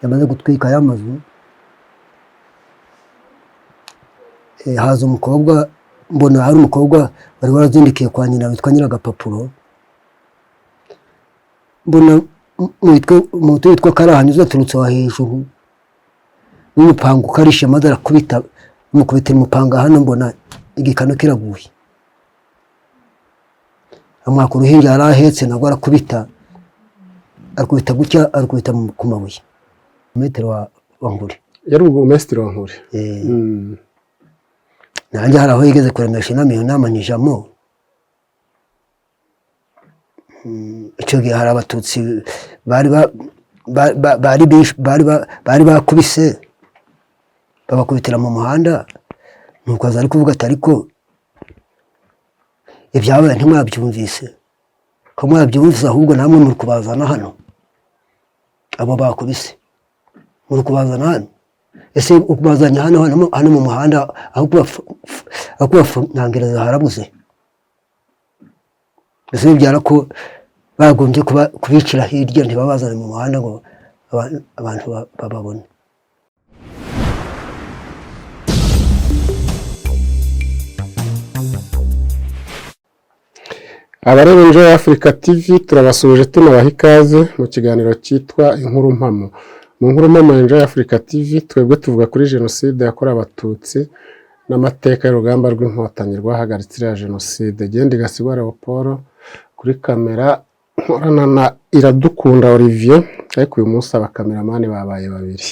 Yamaze gutwika ya mazu, haza umukobwa, mbona hari umukobwa wari warazindukiye kwa nyina witwa Nyiragapapuro. Mbona umuhutu witwa Karahanyuze aturutse aho hejuru n'umupanga ukarishe, maze arakubita, amukubitira umupanga hano, mbona igikanu kiraguye. Amwaka uruhinja yari ahetse, nabwo arakubita, arakubita gutya, arakubita ku mabuye. Metero wa Nkuri. Yari burugumesitiri wa Nkuri. Nanjye hari aho yigeze kuremesha inama, iyo nama nyijamo. Icyo gihe hari Abatutsi bari ba- ba- ba- bari bish- bari ba- bari bakubise, babakubitira mu muhanda. Nuko aza ari kuvuga ati: "Ariko ibyabaye ntimwabyumvise? Ko mwabyumvise, ahubwo namwe muri kubazana hano, abo bakubise muri kubazana hano. Ese ukubazanye hano hano mu muhanda, aho kubafunangiriza harabuze? Ese bibyara ko bagombye kubicira hirya, ntibabazane mu muhanda ngo abantu bababone?" Abareba Enjoy Africa TV, turabasuhuje, tunabaha ikaze mu kiganiro cyitwa Inkuru Mpamo. Mu Nkuru Mpamo ya Enjoy Africa TV, twebwe tuvuga kuri Jenoside yakorewe Abatutsi n'amateka y'urugamba rw'Inkotanyi rwahagaritse iriya jenoside. Genda Gasigwa Leopold kuri kamera, nkorana na Iradukunda Olivier, ariko uyu munsi abakameramani babaye babiri,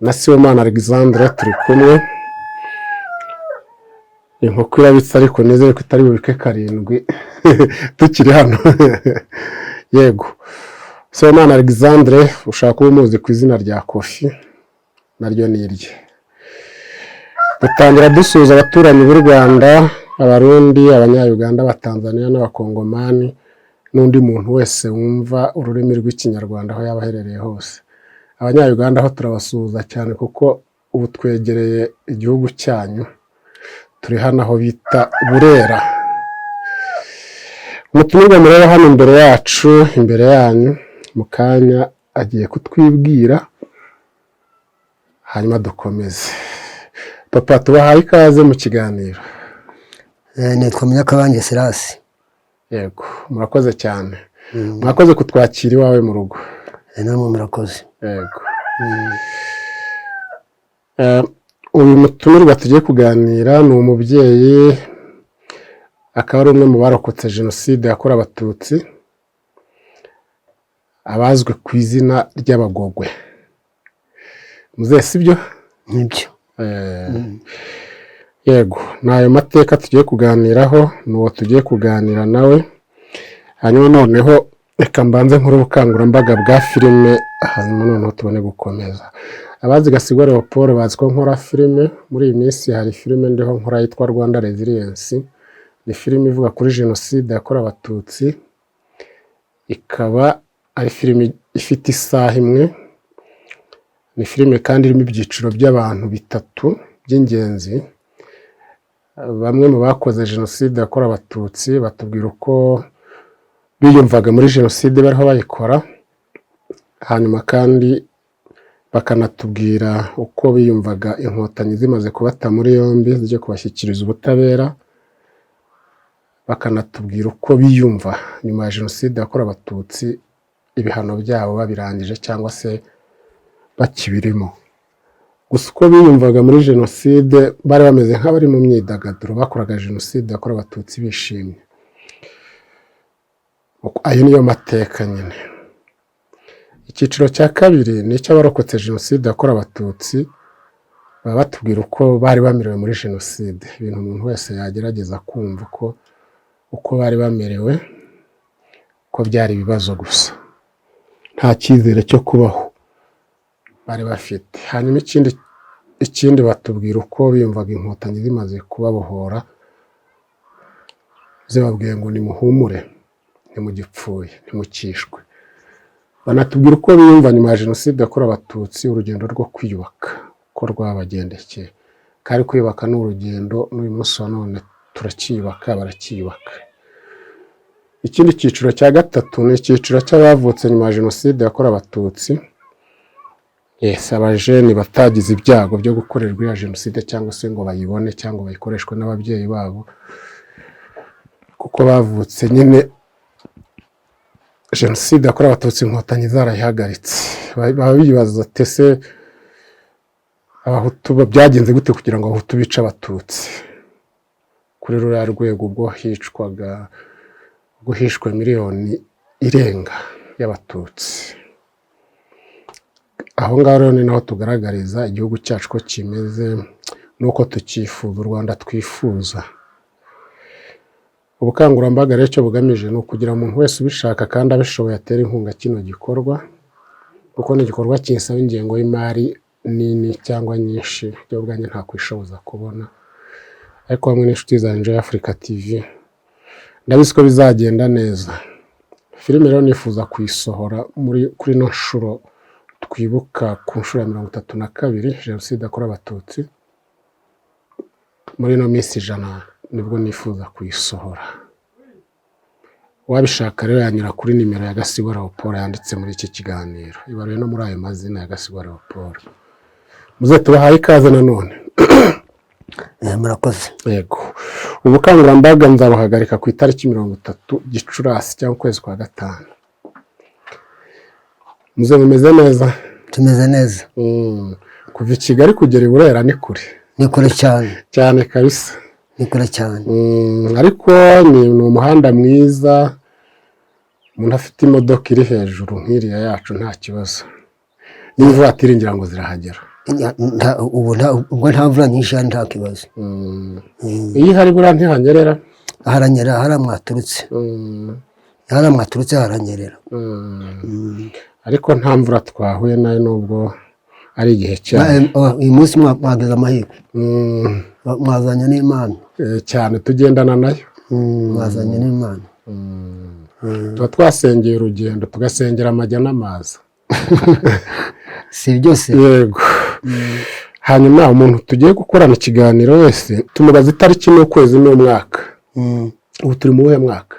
na Sibomana Alexandre turi kumwe. Inkoko irabitse, ariko nizere ko itari bubike karindwi tukiri hano. Yego, Sibomana Alexandre, ushaka kuba umuzi ku izina rya Kofi, naryo ni irye. Dutangira dusuhuza abaturanyi b'u Rwanda, Abarundi, Abanyayuganda, Abatanzaniya n'Abakongomani, n'undi muntu wese wumva ururimi rw'Ikinyarwanda aho yaba aherereye hose. Abanyayuganda ho turabasuhuza cyane, kuko ubu twegereye igihugu cyanyu, turi hano aho bita Burera. Umutumirwa mureba hano imbere yacu, imbere yanyu, mu kanya agiye kutwibwira, hanyuma dukomeze. Papa, tubahaye ikaze mu kiganiro. Nitwa Munyakabange Serasi. Yego, murakoze cyane, mwakoze kutwakira iwawe mu rugo. Namwe murakoze. Yego. Uyu mutumirwa tugiye kuganira ni umubyeyi, akaba ari umwe mu barokotse Jenoside yakorewe Abatutsi, abazwi ku izina ry'Abagogwe. Muzehe, sibyo? Nibyo. Yego, ni ayo mateka tugiye kuganiraho, ni uwo tugiye kuganira nawe. Hanyuma noneho reka mbanze nkore ubukangurambaga bwa filime, hanyuma noneho tubone gukomeza. Abazi Gasigwa Leopold bazi ko nkora filime. Muri iyi minsi hari filime ndiho nkora yitwa Rwanda Resilience. Ni filime ivuga kuri Jenoside yakorewe Abatutsi, ikaba ari filime ifite isaha imwe. Ni filime kandi irimo ibyiciro by'abantu bitatu by'ingenzi. Bamwe mu bakoze Jenoside yakorewe Abatutsi batubwira uko biyumvaga muri jenoside bariho bayikora, hanyuma kandi bakanatubwira uko biyumvaga Inkotanyi zimaze kubata muri yombi zijya kubashyikiriza ubutabera, bakanatubwira uko biyumva nyuma ya Jenoside yakorewe Abatutsi, ibihano byabo babirangije cyangwa se bakibirimo. Gusa uko biyumvaga muri jenoside, bari bameze nk'abari mu myidagaduro, bakoraga Jenoside yakorewe Abatutsi bishimye. Ayo niyo mateka nyine. Icyiciro cya kabiri ni icy'abarokotse Jenoside yakorewe Abatutsi, baba batubwira uko bari bamerewe muri jenoside, ibintu umuntu wese yagerageza kumva ko uko bari bamerewe, ko byari ibibazo gusa, nta cyizere cyo kubaho bari bafite. Hanyuma ikindi batubwira uko biyumvaga Inkotanyi zimaze kubabohora, zibabwiye ngo: "Nimuhumure, ntimugipfuye, ntimukishwe." Banatubwira uko biyumva nyuma ya Jenoside yakorewe Abatutsi, urugendo rwo kwiyubaka uko rwabagendekeye. Kandi kwiyubaka ni urugendo, n'uyu munsi wa none turacyiyubaka, baracyiyubaka. Ikindi cyiciro cya gatatu ni icyiciro cy'abavutse nyuma ya Jenoside yakorewe Abatutsi. Yes, abajeni batagize ibyago byo gukorerwa iriya jenoside cyangwa se ngo bayibone cyangwa bayikoreshwe n'ababyeyi babo, kuko bavutse nyine jenoside yakorewe Abatutsi Inkotanyi zarayihagaritse. Baba bibaza ati: "Ese Abahutu byagenze gute kugira ngo Abahutu bice Abatutsi kuri ruriya rwego?" Ubwo hicwaga, ubwo hishwe miliyoni irenga y'Abatutsi. Aho ngaho rero ni naho tugaragariza igihugu cyacu ko kimeze n'uko tucyifuza, u Rwanda twifuza. Ubukangurambaga rero icyo bugamije ni ukugira umuntu wese ubishaka kandi abishoboye atera inkunga kino gikorwa, kuko ni igikorwa kinsaba ingengo y'imari nini cyangwa nyinshi byo ubwanjye ntakwishoboza kubona, ariko hamwe n'inshuti za Enjoy Africa TV ndabizi ko bizagenda neza. Filime rero nifuza kuyisohora muri kuri ino nshuro twibuka ku nshuro ya 32 jenoside yakorewe Abatutsi. Muri ino minsi 100 nibwo nifuza kuyisohora. Uwabishaka rero yanyura kuri nimero ya Gasigwa Leopold yanditse muri iki kiganiro, ibaruye no muri ayo mazina ya Gasigwa Leopold. Muze tubahaye ikaze nanone. Murakoze. Yego, ubukangurambaga nzabuhagarika ku itariki 30 Gicurasi cyangwa ukwezi kwa gatanu. Muze, mumeze neza? Tumeze neza. Kuva i Kigali kugera i Burera ni kure. Ni kure cyane. Cyane kabisa. Ni kure cyane. Ariko ni umuhanda mwiza, umuntu afite imodoka iri hejuru nk'iriya yacu nta kibazo, n'ivatiri ngira ngo zirahagera. Ubu ubwo nta mvura nyinshi hari, nta kibazo. Iyo ihari buriya ntihanyerera? Haranyerera hariya mwaturutse. Hariya mwaturutse haranyerera. Ariko nta mvura twahuye nayo nubwo ari igihe cyayo. Uyu munsi mwagize amahirwe. Mwazanye n'Imana. Cyane, tugendana nayo. Mwazanye n'Imana. Tuba twasengeye urugendo, tugasengera amajya n'amaza. Si byose. Yego. Hanyuma umuntu tugiye gukorana ikiganiro wese tumubaza itariki n'ukwezi n'umwaka. Ubu turi mu wuhe mwaka?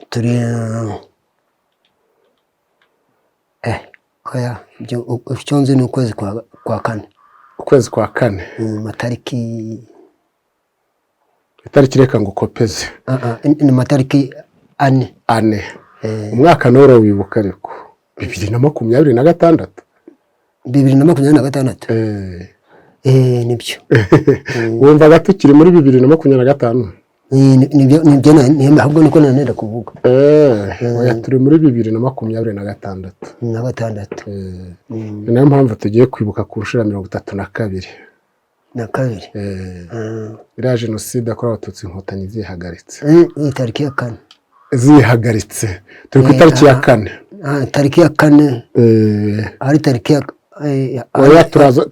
Turi oya, icyo nzi ni ukwezi kwa kane. Ukwezi kwa kane. Matariki. Itariki reka ngo ukopeze. Ni matariki 4. 4. Umwaka nawe urawibuka ariko? 2026. 2026. Nibyo. Wumvaga tukiri muri 2025? Nibyo, ahubwo niko nanenda kuvuga. Oya, turi muri 2026. Na gatandatu. Ni nayo mpamvu tugiye kwibuka ku nshuro ya 32. Na kabiri. Iriya jenoside yakorewe Abatutsi Inkotanyi zihagaritse. Iyi tariki ya kane. Zihagaritse, turi ku itariki ya 4. Tariki ya 4. Ari tariki ya Oya, turaza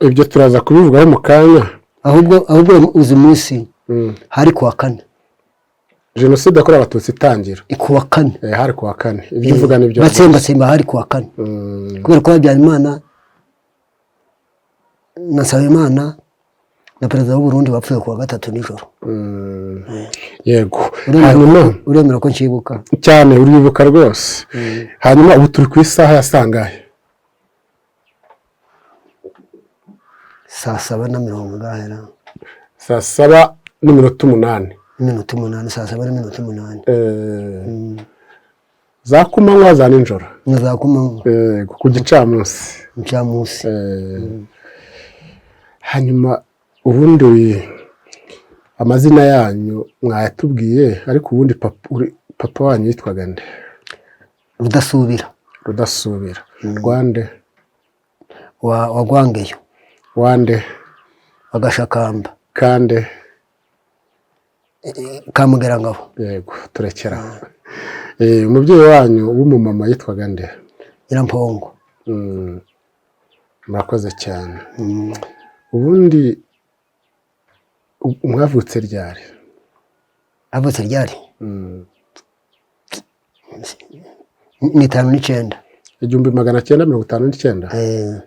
ibyo turaza kubivugaho mu kanya. Ahubwo uzi munsi hari kuwa kane. Jenoside yakorewe Abatutsi itangira. Kuwa kane. Hari kuwa kane, ibyo uvuga nibyo. Batsembatsemba hari kuwa kane. Kubera ko Habyarimana na Nsabimana na perezida w'u Burundi bapfuye kuwa gatatu nijoro. Yego, hanyuma Uremera ko nshibuka? Cyane, uribuka rwose. Hanyuma ubu turi ku isaha ya sangahe? Saa saba na mirongo ingahera? 7:08. N'iminota 8, 7:08. Za kumanywa, za nijoro? Na za kumanywa. Ku gicamunsi. Gicamunsi. Hanyuma ubundi amazina yanyu mwayatubwiye, ariko ubundi papa wanyu yitwaga nde? Rudasubira. Rudasubira Rwande? Wa Rwangeyo. Wande? Wa Gashakamba. Kande? Kamugerangabo. Yego, turekera. Umubyeyi wanyu w'umumama yitwaga nde? Nyirampongo. Murakoze cyane. Ubundi mwavutse ryari? Avutse ryari? Ni 59. 1959?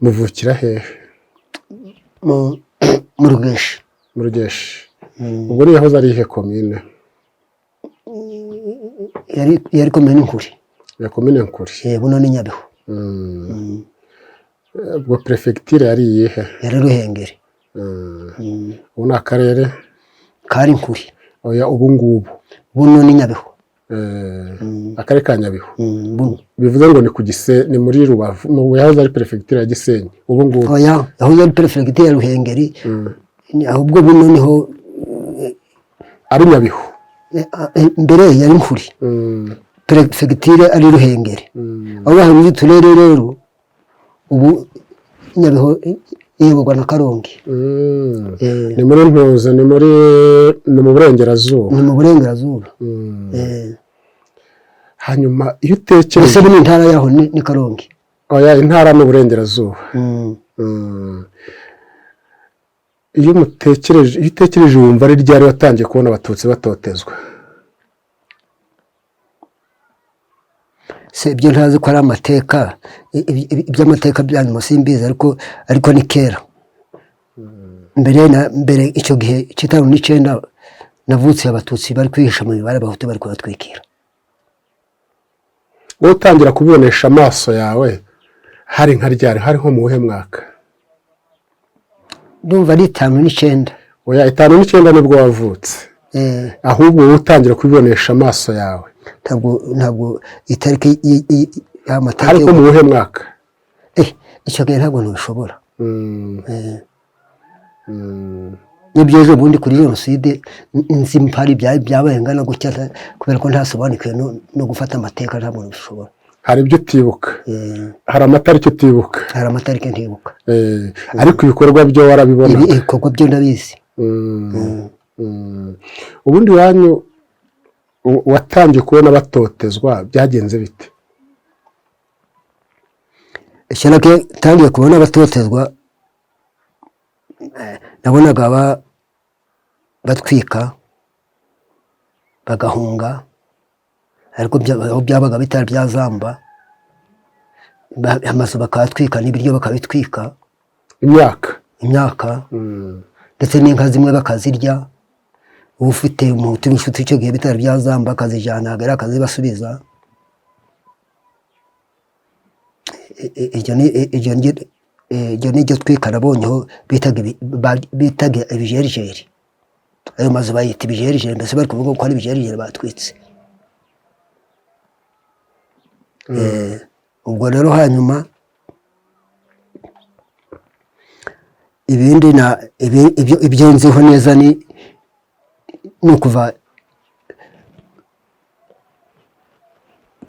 Muvukira hehe? Mu Rugeshi. Mu Rugeshi. Ubwo niyo yahoze ari ihe komine? Yari komine Nkuri. Ya komine Nkuri. Buno ni Nyabihu. Ubwo perefegitire yari iyihe? Yari Ruhengeri. Ubu ni akarere? Kari Nkuri. Oya, ubu ngubu. Buno ni Nyabihu. Akarere ka Nyabihu. Buno. Bivuze ngo ni ku Gise, ni muri Rubavu, mu yahoze ari perefegitire ya Gisenyi ubu ngubu. Oya, yahoze ari perefegitire ya Ruhengeri. Ahubwo buno niho. Ari Nyabihu. Mbere yari Nkuri, perefegitire ari Ruhengeri. Aho bahuje uturere rero, ubu Nyabihu iyoborwa na Karongi. Ni muri Ntuza, ni mu burengerazuba. Ni mu burengerazuba. Hanyuma iyo Mbese utekereje buno intara yaho ni Karongi. Oya, intara ni uburengerazuba. Iyo utekereje wumva ari ryari watangiye kubona Abatutsi batotezwa? Se ibyo ntazi ko ari amateka, iby'amateka bya nyuma simbizi, ariko ni kera. Mbere na mbere, icyo gihe cy'59 navutse, Abatutsi bari kwihisha mu mibare, Abahutu bari kubatwikira. Wowe utangira kubibonesha amaso yawe hari nka ryari, hari nko mu wuhe mwaka? Ndumva ari 59. Oya, 59 nibwo wavutse. Ahubwo wowe utangira kubibonesha amaso yawe. Ntabwo itariki y'amateka. Hari nko mu wuhe mwaka? Icyo gihe ntabwo ntibishobora. N'ibyo ejo bundi kuri jenoside nzi mpari byabaye ngana gutya, kubera ko ntasobanukiwe no gufata amateka, ntabwo ntibishobora. Hari ibyo utibuka? Hari amatariki utibuka? Hari amatariki ntibuka. Ariko ibikorwa byo warabibona? Ibikorwa byo ndabizi. Ubundi iwanyu watangiye kubona batotezwa byagenze bite? Icyo natangiye kubona abatotezwa, nabonaga batwika bagahunga, ariko aho byabaga bitari byazamba, amazu bakayatwika n'ibiryo bakabitwika. Imyaka. Imyaka, ndetse n'inka zimwe bakazirya. Ufite umuhutu w'inshuti icyo gihe bitari byazamba akazijyana, hagera akazibasubiza. Iryo ni iryo twika nabonyeho bitaga ibijerijeri. Ayo mazu bayita ibijerijeri, mbese bari kuvuga ko ari ibijerijeri batwitse. Ubwo rero hanyuma ibindi na ibyo nziho neza ni ukuva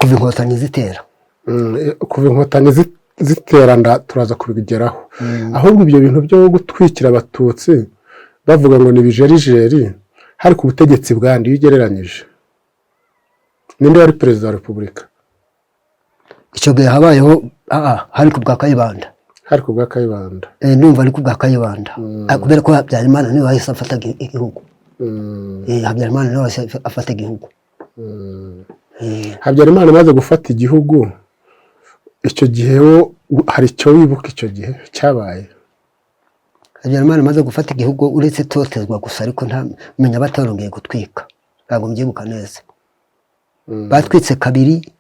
Inkotanyi zitera. Kuva Inkotanyi zitera turaza kubigeraho. Ahubwo ibyo bintu byo gutwikira Abatutsi bavuga ngo ni ibijerijeri, hari ku butegetsi bwandi iyo ugereranyije? Ninde wari perezida wa repubulika? Icyo gihe habayeho, hari ku bwa Kayibanda. Hari ku bwa Kayibanda. Ndumva ari ku bwa Kayibanda. Kubera ko Habyarimana niwe wahise afata igihugu. Habyarimana niwe wahise afata igihugu. Habyarimana amaze gufata igihugu, icyo gihe wo hari icyo wibuka icyo gihe cyabaye? Habyarimana amaze gufata igihugu, uretse totezwa gusa, ariko ntamenya batarongeye gutwika, ntabwo mbyibuka neza. Batwitse kabiri.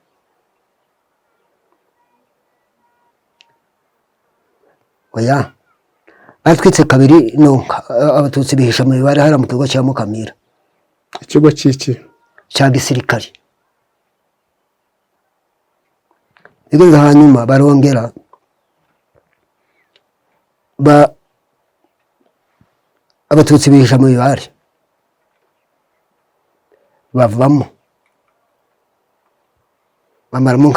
Oya, batwitse kabiri, no Abatutsi bihisha mu mibare hariya mu kigo cya Mukamira. Ikigo cy'iki? Cya gisirikare. Bigeze hanyuma barongera Abatutsi bihisha mu bibare, bavamo, bamaramo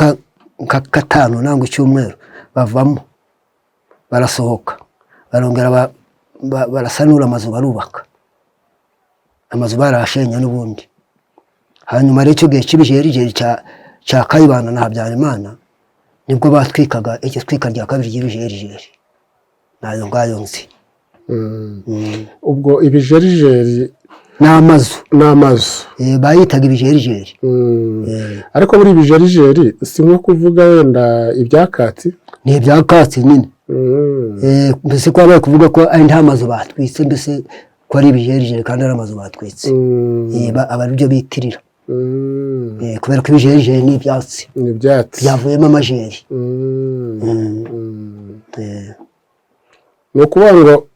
nka gatanu nangwa icyumweru, bavamo barasohoka, barongera barasanura amazu, barubaka amazu barashenye n'ubundi. Hanyuma rero icyo gihe cy'ibijerijeri cya Kayibanda na Habyarimana nibwo batwikaga iryo twika rya kabiri ry'ibijerijeri, nayo ngayo nzi. Ubwo ibijerijeri? Ni amazu. Ni amazu. Bayitaga ibijerijeri. Ariko muri ibijerijeri si nko kuvuga wenda ibyakatsi? Ni ibyakatsi nyine. Mbese ko habaye kuvuga ko ari nta mazu batwitse, mbese ko ari ibijerijeri kandi ari amazu batwitse. Aba ari byo bitirira. Kubera ko ibijerijeri ni ibyatsi. Ni ibyatsi. Byavuyemo amajeri. Ni ukuvuga ngo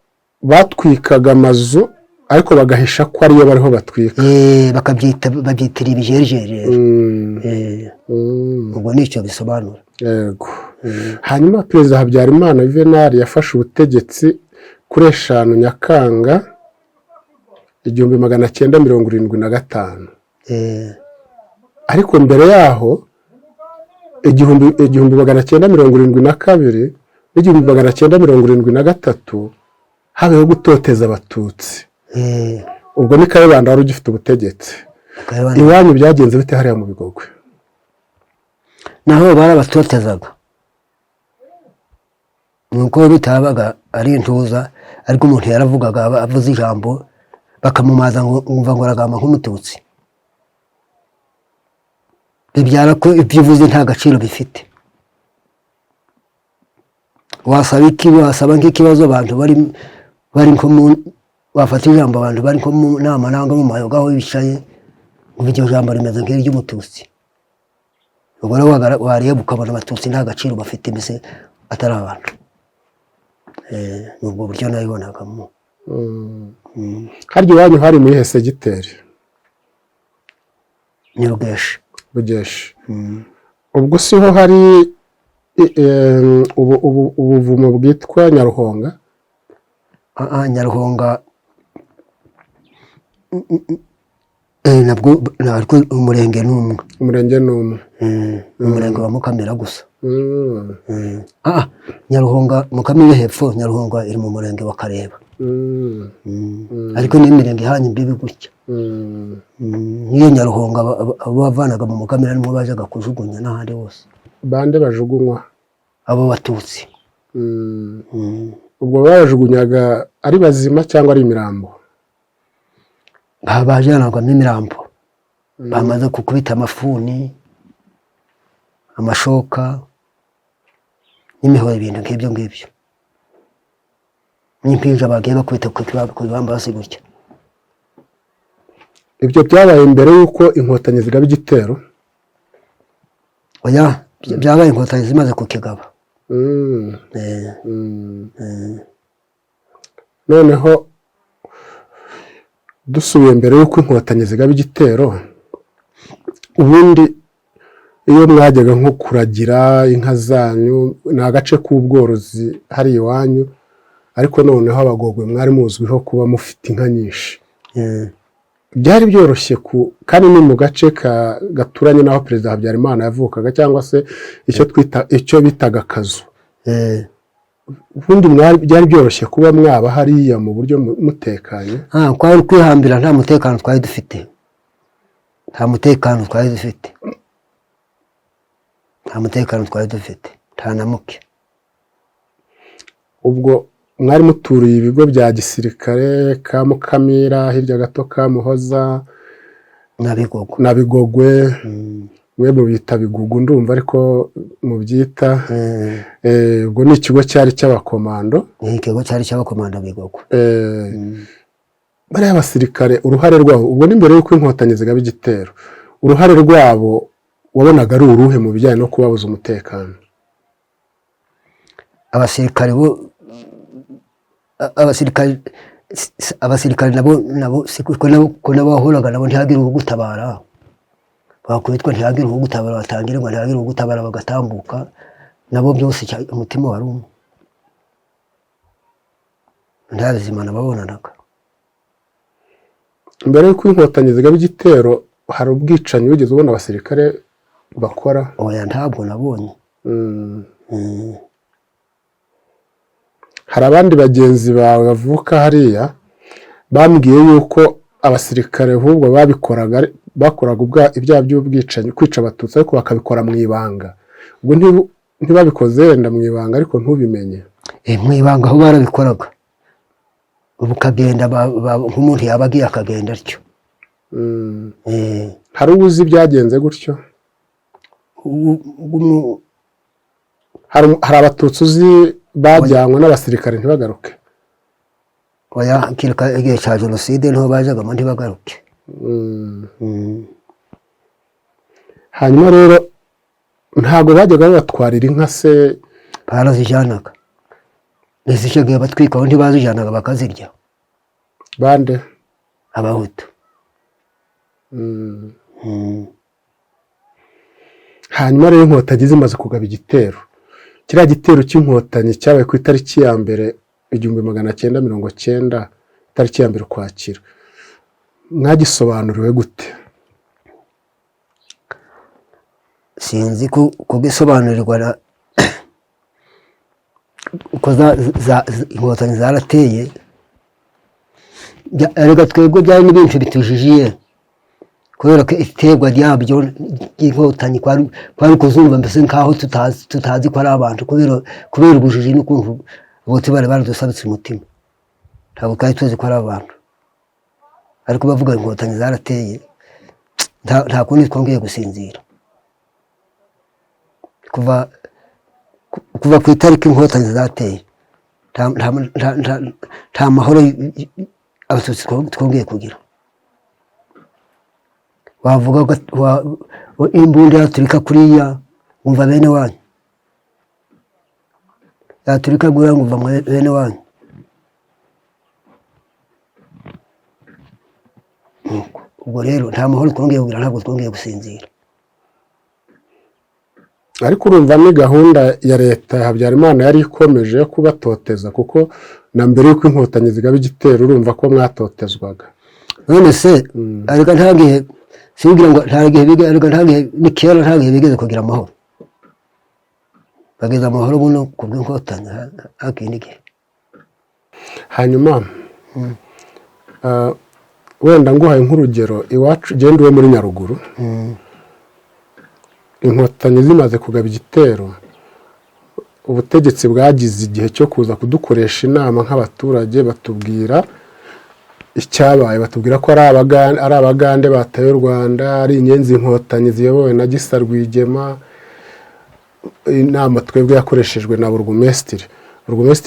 batwikaga amazu ariko bagahisha ko ariyo bariho batwika. Bakabyita, babyitira ibijerijeri rero. Ubwo nicyo bisobanura. Yego. Hanyuma Perezida Habyarimana Juvenal yafashe ubutegetsi kuri 5 Nyakanga 1975. Ariko mbere yaho 1972 n'1973 habayeho gutoteza Abatutsi. Ubwo ni Kayibanda wari ugifite ubutegetsi. Kayibanda. Iwanyu byagenze bite hariya mu Bigogwe? Naho barabatotezaga, nuko bitabaga ari intuza, ariko umuntu yaravugaga, aba avuze ijambo bakamumaza ngo ngumva ngo aragamba nk'Umututsi, bibyara ko ibyo uvuze nta gaciro bifite. Wasaba iki, wasaba nk'ikibazo, abantu bari nko mu, wafata ijambo, abantu bari nko mu nama nangwa mu mayoga aho bicaye, ngo iryo jambo rimeze nk'iry'Umututsi. Ubwo rero wareba ukabona Abatutsi nta gaciro bafite, mbese atari abantu. Ni ubwo buryo nabibonagamo. Harya iwanyu hari muri ihe segiteri? Ni Rugeshi. Bugeshi. Ubwo siho hari ubuvumo bwitwa Nyaruhonga? Ah, ah, Nyaruhonga nabwo ariko umurenge ni umwe. Umurenge ni umwe. Ni umurenge wa Mukamira gusa. Ah, Nyaruhonga, Mukamira hepfo, Nyaruhonga iri mu murenge wa Kareba. Ariko ni imirenge ihanye imbibi gutya. Nk'iyo Nyaruhonga abo bavanaga mu Mukamira nimwo bajaga kujugunya n'ahandi hose. Bande bajugunywa? Abo Batutsi. Ubwo babajugunyaga ari bazima cyangwa ari imirambo? Bajanagamo imirambo bamaze gukubita amafuni, amashoka n'imihoro, ibintu nk'ibyo ngibyo, n'impinja bagiye bakubita ku bibambasi gutya. Ibyo byabaye mbere y'uko Inkotanyi zigaba igitero? Oya, byabaye Inkotanyi zimaze kukigaba. Noneho dusubiye mbere y'uko Inkotanyi zigaba igitero, ubundi iyo mwajyaga nko kuragira inka zanyu, ni agace k'ubworozi hari iwanyu, ariko noneho Abagogwe mwari muzwiho kuba mufite inka nyinshi. Byari byoroshye ku kandi ni mu gace gaturanye n'aho Perezida Habyarimana yavukaga, cyangwa se icyo twita, icyo bitaga Akazu. Ubundi byari byoroshye kuba mwaba hariya mu buryo mutekanye? Ah, kwari kwihambira, nta mutekano twari dufite, nta mutekano twari dufite, nta mutekano twari dufite, nta na muke. Ubwo mwari muturiye ibigo bya gisirikare ka Mukamira, hirya gato ka Muhoza na Bigogo. Na Bigogwe. Mwe mubita Bigugu, ndumva ariko mubyita. Ubwo ni ikigo cyari cy'abakomando. Ni ikigo cyari cy'abakomando, Bigogo. Bariya basirikare, uruhare rwabo ubwo ni mbere y'uko Inkotanyi zigaba igitero, uruhare rwabo wabonaga ari uruhe mu bijyanye no kubabuza umutekano? Abasirikare bo, abasirikare nabo si ko nabo wahuraga nabo ntihagire ugutabara, bakubitwa ntihagire ugutabara, batangirirwa ntihagire ugutabara, bagatambuka nabo byose, umutima wari umwe, nta bizima nababonanaga. Mbere y'uko Inkotanyi zigaba igitero, hari ubwicanyi wigeze ubona abasirikare bakora? Oya, ntabwo nabonye. Hari abandi bagenzi bawe bavuka hariya bambwiye yuko abasirikare ahubwo babikoraga bakoraga ibyaha by'ubwicanyi, kwica Abatutsi, ariko bakabikora mu ibanga. Ubwo ntibabikoze wenda mu ibanga ariko ntubimenye? Mu ibanga aho barabikoraga, ubu ukagenda nk'umuntu yaba agiye akagenda atyo. Hari uwo uzi byagenze gutyo? Hari Abatutsi uzi bajyanywe n'abasirikare ntibagaruke? Oya, kereka igihe cya jenoside niho bajagamo ntibagaruke. Hanyuma rero ntabwo bajyaga babatwarira inka se? Barazijyanaga, ntizishyagaye batwikaho, ntibazijyanaga bakazirya. Bande? Abahutu. Hanyuma rero Inkotanyi zimaze kugaba igitero, kiriya gitero cy'Inkotanyi cyabaye ku itariki ya mbere 1990, itariki ya mbere Ukwakira, mwagisobanuriwe gute? Sinzi kugisobanurirwa uko Inkotanyi zarateye. Erega twebwe byari n'ibintu bitujijiye, kubera ko iterwa ryabyo ry'Inkotanyi kwari kuzumva mbese nkaho tutazi ko ari abantu, kubera ubujiji n'ukuntu bose bari baradusabitse umutima. Ntabwo twari tuzi ko ari abantu, ariko bavuga Inkotanyi zarateye, nta kundi twongeye gusinzira. Kuva ku itariki Inkotanyi zateye, nta mahoro Abatutsi twongeye kugira. Wavuga imbunda yaturika kuriya, wumva bene wanyu, yaturika kuriya, wumva bene wanyu. Ubwo rero nta mahoro twongeye kugira, ntabwo twongeye gusinzira. Ariko urumva ni gahunda ya leta ya Habyarimana yari ikomeje yo kubatoteza, kuko na mbere y'uko Inkotanyi zigaba igitero urumva ko mwatotezwaga. None se ariko nta gihe singira ngo nta gihe biga, ariko nta gihe ni kera, nta gihe bigeze kugira amahoro. Bageze amahoro buno ku bw'Inkotanyi, nta kindi gihe. Hanyuma wenda nguhaye nk'urugero, iwacu genda uwe muri Nyaruguru, Inkotanyi zimaze kugaba igitero, ubutegetsi bwagize igihe cyo kuza kudukoresha inama nk'abaturage, batubwira icyabaye, batubwira ko ari Abagande bataye u Rwanda, ari inyenzi Inkotanyi ziyobowe na Gisa Rwigema. Inama twebwe yakoreshejwe na burugumesitiri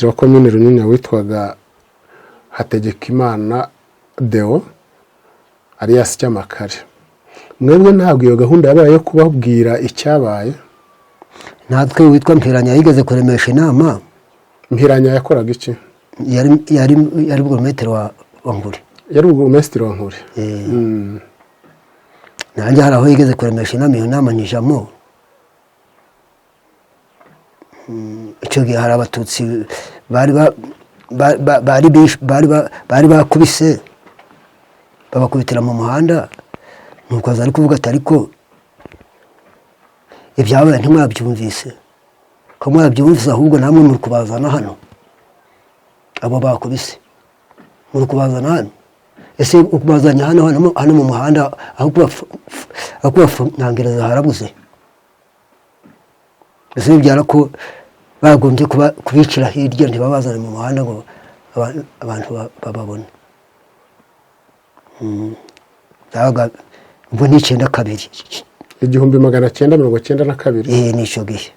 wa komine Runyinya witwaga Hategekimana Deo alias Cyamakare. Mwebwe ntabwo iyo gahunda yabaye yo kubabwira icyabaye? Natwe witwa Mpiranya yigeze kuremesha inama. Mpiranya yakoraga iki? Yari burugumesitiri wa Nkuri. Yari burugumesitiri wa Nkuri. Nanjye hari aho yigeze kuremesha inama, iyo nama nyijamo. Icyo gihe hari Abatutsi bari bakubise, babakubitira mu muhanda. Nuko aza ari kuvuga ati ariko ibyabaye ntimwabyumvise, ko mwabyumvise ahubwo namwe muri kubazana hano, abo bakubise muri kubazana hano. Ese ukubazanya hano hano mu muhanda aho kubafunangiriza harabuze? Ese bibyara ko bagombye kubicira hirya, ntibabazane mu muhanda ngo abantu bababone? Ubwo ni 92. 1992. Ni icyo gihe.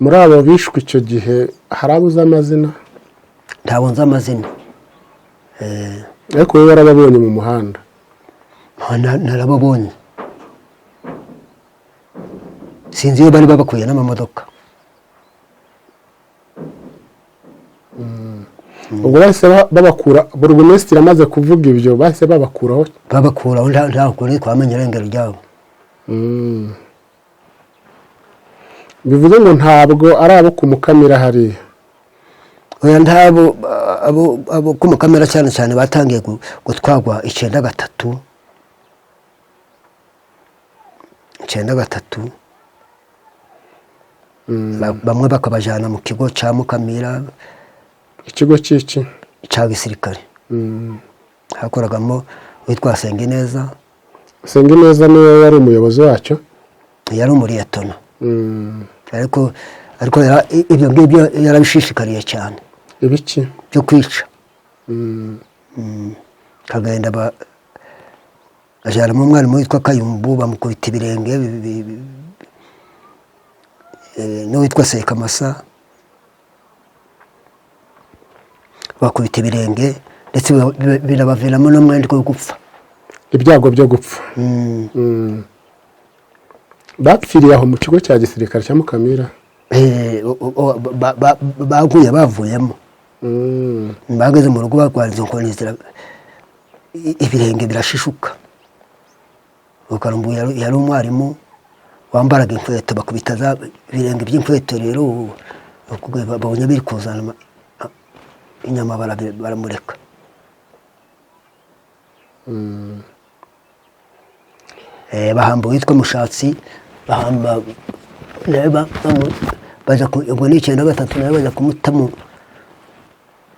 Muri abo bishwe icyo gihe hari abo uzi amazina? Ntabwo nzi amazina. Ariko wowe warababonye mu muhanda? Narababonye, sinzi iyo bari babakuye n'amamodoka. Ubwo bahise babakura, burugumesitiri amaze kuvuga ibyo bahise babakuraho? Babakuraho, nta kure twamenye irengero ryabo. Bivuze ngo ntabwo ari abo ku Mukamira hariya? Oya, ntabo abo ku Mukamira cyane cyane batangiye gutwarwa 93. 93 bamwe bakabajyana mu kigo cya Mukamira. Ikigo cy'iki? Cya gisirikare. Hakoragamo witwa Sengeneza. Sengeneza niwe wari umuyobozi wacyo? Yari umuriyetona. Ariko ibyo ngibyo yarabishishikariye cyane. Ibiki? Byo kwica. Kagenda ajyanamo umwarimu witwa Kayumbu, bamukubita ibirenge, n'uwitwa Sekamasa bakubita ibirenge, ndetse birabaviramo n'umwenda wo gupfa. Ibyago byo gupfa. Mm. Bapfiriye aho mu kigo cya gisirikare cya Mukamira? Baguye bavuyemo. Bageze mu rugo barwara izo nkoni, ibirenge birashishuka. Rukarumbu yari umwarimu wambaraga inkweto, bakubita za ibirenge by'inkweto. Rero ubu babonye biri kuzana inyama, baramureka. Bahamba uwitwa Mushatsi, bahamba nawe baja ubwo ni 93, nawe bajya kumuta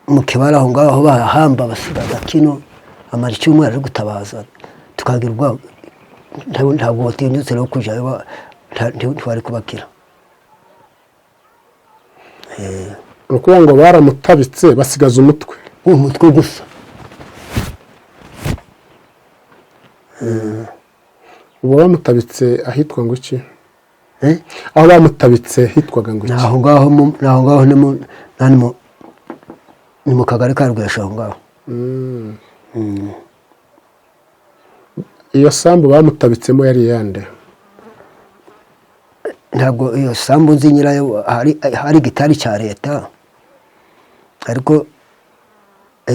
mu kibara aho ngaho, aho bahamba basigaza kino, amara icyumweru ari gutabaza, tukagira ubwoba. Ntabwo batinyutse rero kujyayo, ntiwari kubakira. Ni ukuvuga ngo baramutabitse basigaza umutwe? Umutwe gusa. Ubu bamutabitse ahitwa ngo iki? Eh? Aho bamutabitse hitwaga ngo Ni iki? aho ngaho ni aho ngaho, ni mu kagari ka Rwesha aho ngaho. Iyo sambu bamutabitsemo yari iyande? Ntabwo iyo sambu nzi nyirayo. Hari igitari cya leta, ariko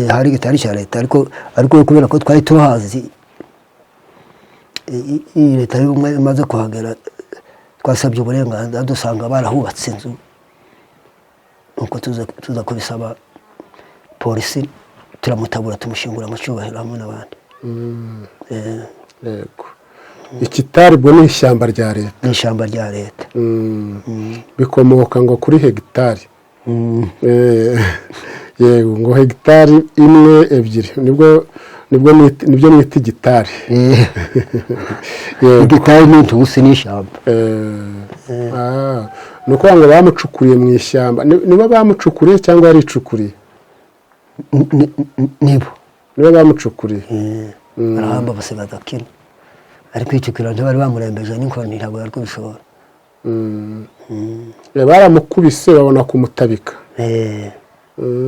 hari igitari cya leta, ariko kubera ko twari tuhazi, iyi leta y'ubumwe imaze kuhagera, twasabye uburenganzira, dusanga barahubatse inzu, nuko tuza kubisaba polisi, turamutabura, tumushyingura mu cyubahiro hamwe n'abandi. Yego, ikitari ubwo ni ishyamba rya leta? Ni ishyamba rya leta. Bikomoka ngo kuri hegitari. Yego, ngo hegitari imwe, ebyiri, nibwo nibyo mwita igitari. Yego. Igitari ni intusi n'ishyamba. Ni ukuvuga ngo bamucukuriye mu ishyamba. Nibo bamucukuriye cyangwa yaricukuriye? Nibo. Nibo bamucukuriye. Barahamba basigaza kino, ariko kwicukira ntibari bamurembeje n'inkoni, ntabwo yari kubishobora. Baramukubise babona kumutabika.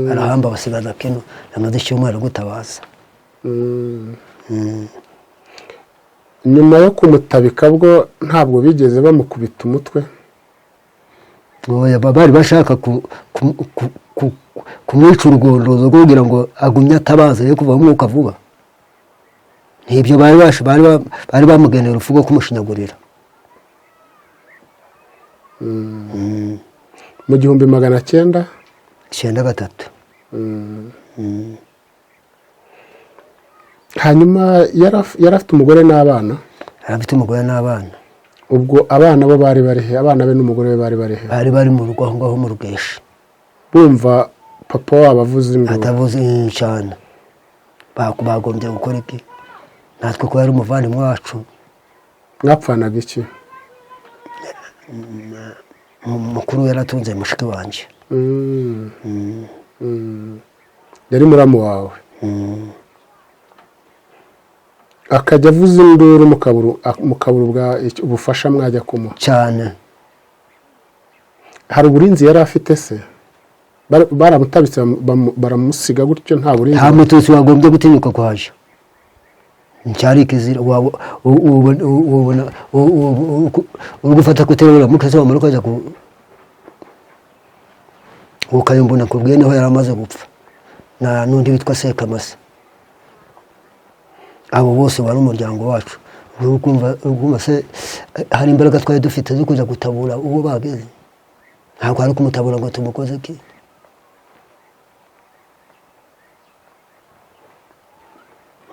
Barahamba basigaza kino, yamaze icyumweru gutabaza. Nyuma yo kumutabika bwo ntabwo bigeze bamukubita umutwe? Oya, bari bashaka kumwica urugondozo kugira ngo agumye atabaza ye kuva umwuka vuba. Ntibyo bari bamugeneye urupfu rwo kumushinyagurira. Mu 1900 93. Hanyuma yari afite umugore n'abana? Yari afite umugore n'abana. Ubwo abana bo bari bari he? Abana be n'umugore we bari bari he? Bari bari mu rugo aho ngaho mu Rugeshi. Bumva papa wabo avuze induru? Atavuze cyane. Bagombye gukora iki natwe ko yari umuvandimwe wacu? Mwapfanaga iki? Mukuru yaratunze mushiki wanjye. Yari muramu wawe? Akajya avuza induru mukabura ubufasha mwajya kumuha? Cyane. Hari uburinzi yari afite se? Baramutabitse baramusiga gutyo nta burinzi? Nta mututsi wagombye gutinyuka kuhaja, cyari ikizira. Ubona uri gufata kuterura mukase wamara ukajya ku ukayumbona kubwiye niho yari amaze gupfa, na n'undi witwa Sekamasa. Abo bose wari umuryango wacu. Uri kumva se hari imbaraga twari dufite zo kujya gutabura uwo bageze? Ntabwo hari kumutabura ngo tumukoze iki.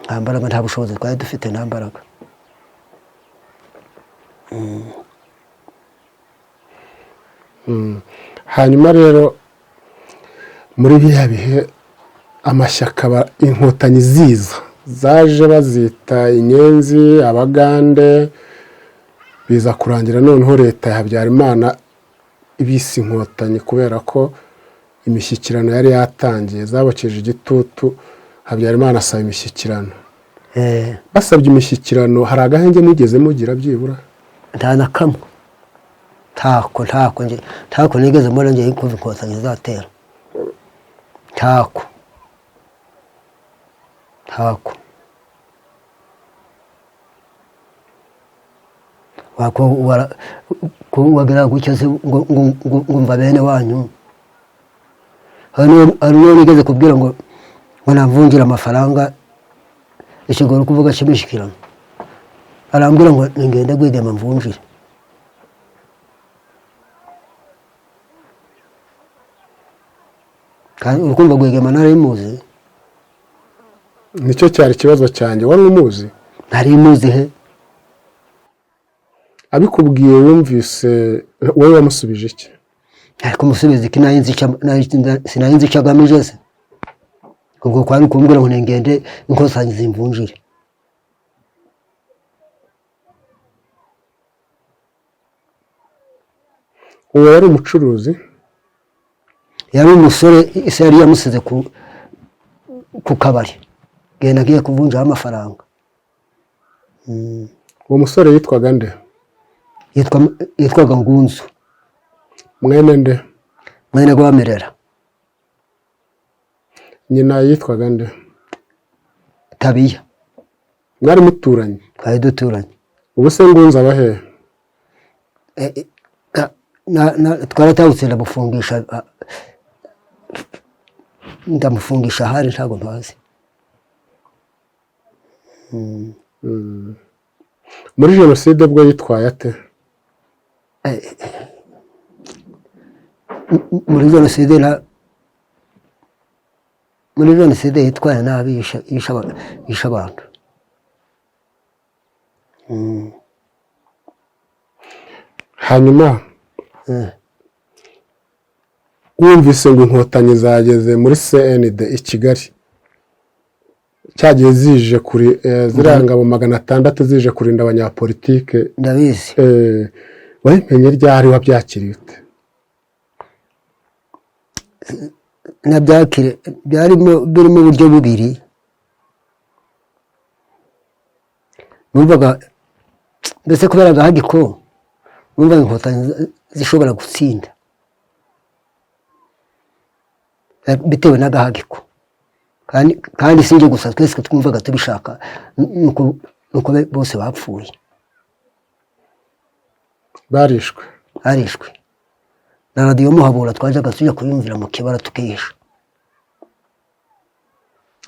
Nta mbaraga, nta bushobozi twari dufite, nta mbaraga. Hanyuma rero muri biriya bihe amashyaka inkotanyi ziza zaje bazita inyenzi, abagande, biza kurangira noneho leta ya Habyarimana ibise inkotanyi kubera ko imishyikirano yari yatangiye, zabokeje igitutu, Habyarimana asaba imishyikirano. Basabye imishyikirano, hari agahenge mugeze mugira byibura? Nta na kamwe, ntako, ntako nge, ntako nigeze mbona ngiye kumva inkotanyi zatera, ntako, ntako. Ko wagira gutya se ngo mva bene wanyu. Hari n'uwo nigeze kubwira ngo namvunjire amafaranga, ikigoro kuvuga cy'imishyikirano, arambwira ngo ningende Rwigema mvunjire. Kandi urukumva Rwigema nari muzi. Nicyo cyari ikibazo cyanjye, wari umuzi? Nari muzi he? Abikubwiye wumvise wowe wamusubije iki? Ariko musubiza iki? Sinari nzi icyo agamije se. Ubwo kwari kumbwira ngo ningende inkosanyi zimvunjire. Uwo yari umucuruzi? Yari umusore, ise yari yamusize ku kabari, genda agiye kuvunjaho amafaranga. Uwo musore yitwaga nde? Yitwaga Ngunzu. Mwene nde? Mwene Rwamerera. Nyina yitwaga nde? Tabiya. Mwari muturanye? Twari duturanye. Ubu se Ngunzu aba hehe? Twaratahutse ndamufungisha, ndamufungisha ahari ntabwo mpazi. Muri jenoside bwo yitwaye ate? Muri jenoside yitwaye nabi, yishe abantu. Hanyuma wumvise ngo inkotanyi zageze muri CND i Kigali, cyagiye zije kuri ziriya ngabo 600 zije kurinda abanyapolitike. Ndabizi. Wabimenye ryari, wabyakiriye ute? Nabyakire byarimo birimo uburyo bubiri. Numvaga mbese kubera agahagiko, numvaga inkotanyi zishobora gutsinda bitewe n'agahagiko, kandi si njye gusa, twese twumvaga tubishaka, nuko bose bapfuye, barishwe. Na radiyo Muhabura twajyaga tujya kuyumvira mu kibara tukihisha.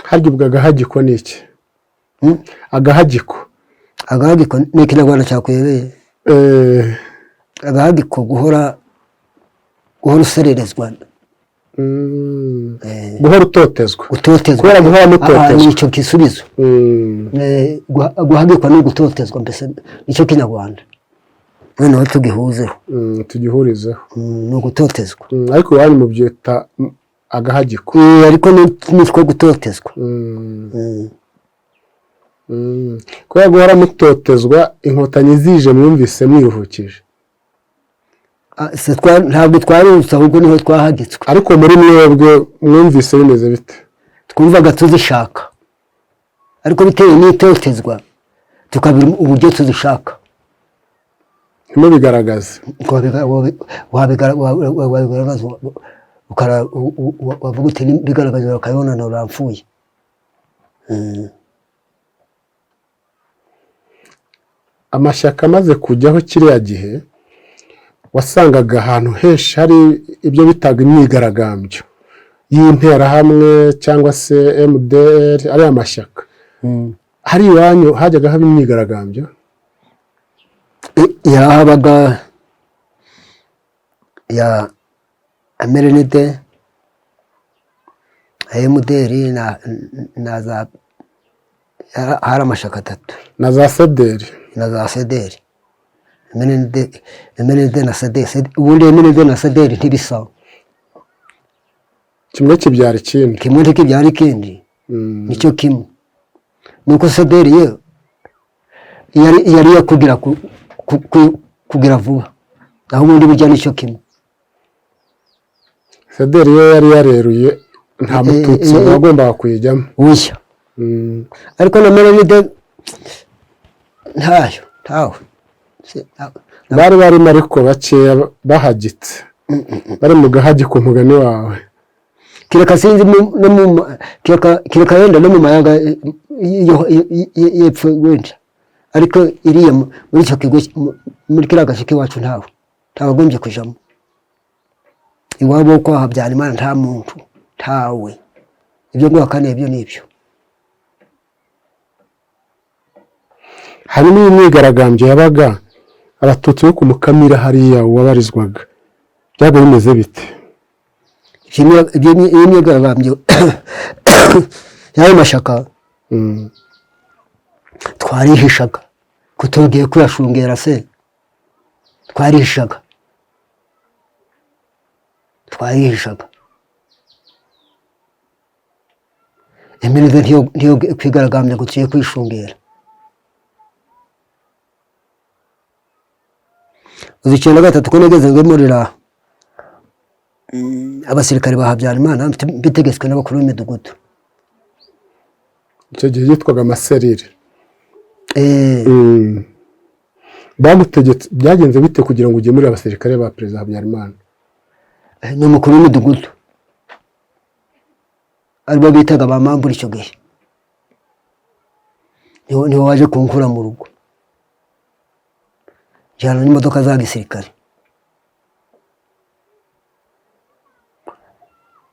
Harya ubwo agahagiko ni iki? Agahagiko. Agahagiko ni ikinyarwanda cyakuyobeye. Agahagiko guhora usererezwa. Guhora utotezwa. Gutotezwa. Kubera guhora mutotezwa. Nicyo gisubizo. Guhagikwa ni ugutotezwa, mbese nicyo kinyarwanda. Noneho tugihuzeho. Tugihurizeho. Ni ugutotezwa. Ariko iwanyu mubyita agahagiko. Ariko nitwo gutotezwa. Kubera guhora mutotezwa, inkotanyi zije mwumvise mwiruhukije. Ntabwo twarutse, ahubwo niho twahagitswe. Ariko muri mwebwe mwumvise bimeze bite? Twumvaga tuzishaka, ariko bitewe n'itotezwa tukabira uburyo tuzishaka. Ntimubigaragaze. Wabigaragaza wavuga uti bigaragaza bakabibona uramfuye. Amashyaka amaze kujyaho kiriya gihe, wasangaga ahantu henshi hari ibyo bitaga imyigaragambyo y'interahamwe cyangwa se MDR, ari amashyaka. Hari iwanyu hajyaga haba imyigaragambyo? Yahabaga ya MRND, MDR na za, hari amashyaka atatu. Na za CDR. Na za CDR. MRND na CDR. Ubundi MRND na CDR ntibisa. Kimwe kibyara ikindi. Kimwe ntikibyara ikindi. Nicyo kimwe. Nuko CDR yo yari yo kugira vuba. Aho ubundi burya nicyo kimwe. CDR yo yari yareruye, nta mututsi wagombaga kuyijyamo. Oya. Ariko na MRND ntayo, ntawe. Bari barimo ariko bakeya bahagitse. Bari mu gahagiko mugani wawe. Kireka sinzi no mu kireka yenda no mu mayaga yepfo wenda. Ariko iriya muri icyo kigo Muri kiriya gace k'iwacu ntawe, ntawagombye kujamo. Iwabo wo kwa Habyarimana nta muntu, ntawe. Ibyo nguhakaniye byo nibyo. Harimo iyi myigaragambyo yabaga abatutsi bo ku Mukamira hariya wabarizwaga, byabaga bimeze bite? Ibyo iyi myigaragambyo y'ayo mashyaka, twarihishaga ko tugiye kuyashungera se, twarihishaga, twarihishaga. Imirire ntiyo kwigaragambya ngo tugiye kwishungera. Uzi 93 ko nageze ngemurira abasirikare ba Habyarimana bitegetswe n'abakuru b'imidugudu. Icyo gihe yitwaga amaserire. Bagutegetse, byagenze bite kugira ngo ugemurire abasirikare ba Perezida Habyarimana? Ni umukuru w'imidugudu aribo bitaga ba Mambura icyo gihe, niwe waje kunkura mu rugo, njyana n'imodoka za gisirikare.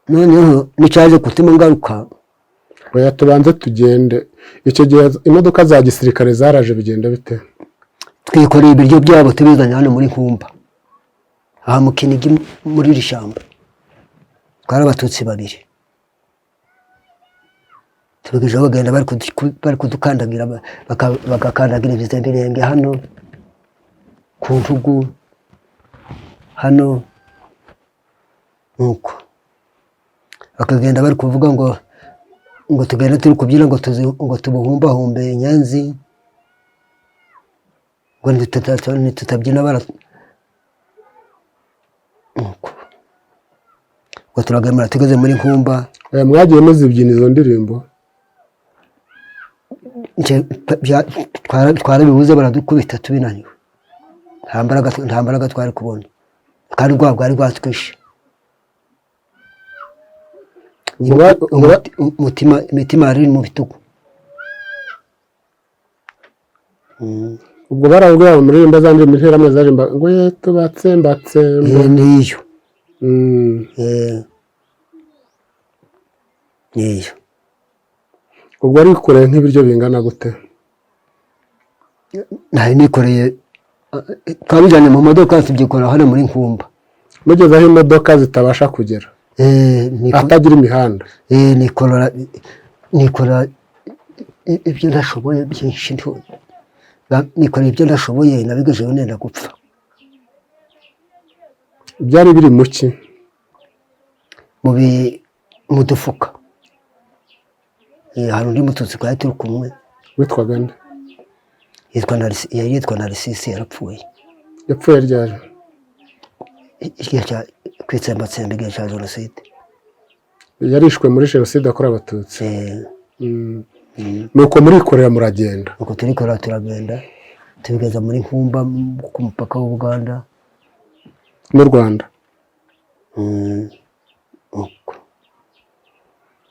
Noneho nicyaje gutuma ngaruka. Oya, tubanze tugende. Icyo gihe imodoka za gisirikare zaraje, bigenda bite? Twikoreye ibiryo byabo tubizanye hano muri Nkumba, aha mu Kinigi muri iri shyamba. Twari abatutsi babiri, tubigejeho bagenda bari kudukandagira, bagakandagira ibirenge hano ku ntugu hano, nuko bakagenda bari kuvuga ngo tugende turi kubyina, ngo tubuhumbahumbe inyenzi, ngo ntitutabyina bara, nuko ngo turagemura tugeze muri Nkumba. Oya, mwagiye muzibyina izo ndirimbo? Twarabibuze, baradukubita tubinaniwe, nta mbaraga twari kubona, kandi ubwoba bwari bwatwishe. Imitima yari iri mu bitugu. Ubwo barabwira ngo muririmba za ndirimbo interahamwe zaririmba ngo ye tubatsembatsemba. Niyo. Niyo. Ubwo warikoreye nk'ibiryo bingana gute? Nari nikoreye, twabijyanye mu modoka tubyikora hano muri Nkumba. Mugeze aho imodoka zitabasha kugera, ahatagira imihanda. Nikora ibyo ntashoboye byinshi, nikorera ibyo ntashoboye, nabigejeho nenda gupfa. Byari biri mu ki? Mu dufuka. Hari undi mututsi twari turi kumwe. Witwaga nde? Yari yitwa Narisisi, yarapfuye. Yapfuye ryari? Igihe cya kwitsembatsemba, igihe cya jenoside. Yarishwe muri jenoside yakorewe abatutsi. Nuko murikorera muragenda. Nuko turikorera turagenda, tubigeza muri Nkumba ku mupaka w'Uganda n'u Rwanda.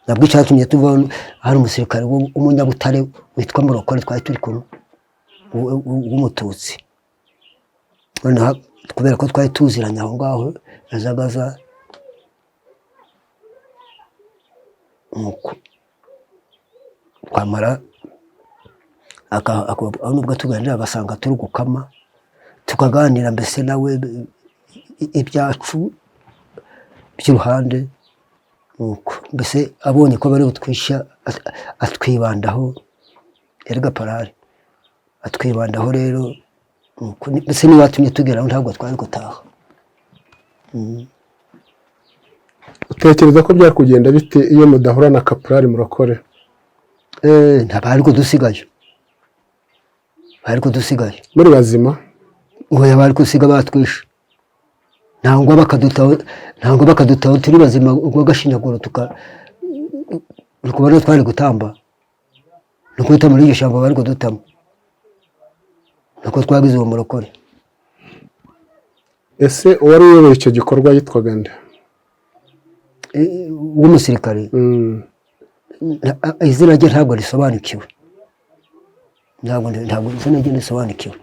Nabwo icyatumye tuva, hari umusirikare w'umunyabutare witwa Murokore twari turi kumwe w'umututsi. Noneho kubera ko twari tuziranye aho ngaho, yazaga aza nuko twamara nubwo tuganira agasanga turi gukama, tukaganira mbese nawe ibyacu by'uruhande, nuko mbese abonye ko bari butwisha atwibandaho, erega parare atwibandaho rero, nuko mbese niba watumye tugeraho ntabwo twari gutaha. Utekereza ko byari kugenda bite iyo mudahura na Kaporari Murokore? Ntabwo kudusigayo, bari kudusigayo muri bazima. Oya, bari kusiga batwishe, nangwa bakadutaho, nangwa bakadutaho turi bazima, ubwo gashinyaguro tuka kubona twari gutamba, no guhita muri iryo shyamba bari kudutama, nuko twagize uwo Murokore. Ese uwari uyoboye icyo gikorwa yitwaga nde? W'umusirikare? Izina rye ntabwo risobanukiwe, ntabwo izina rye risobanukiwe.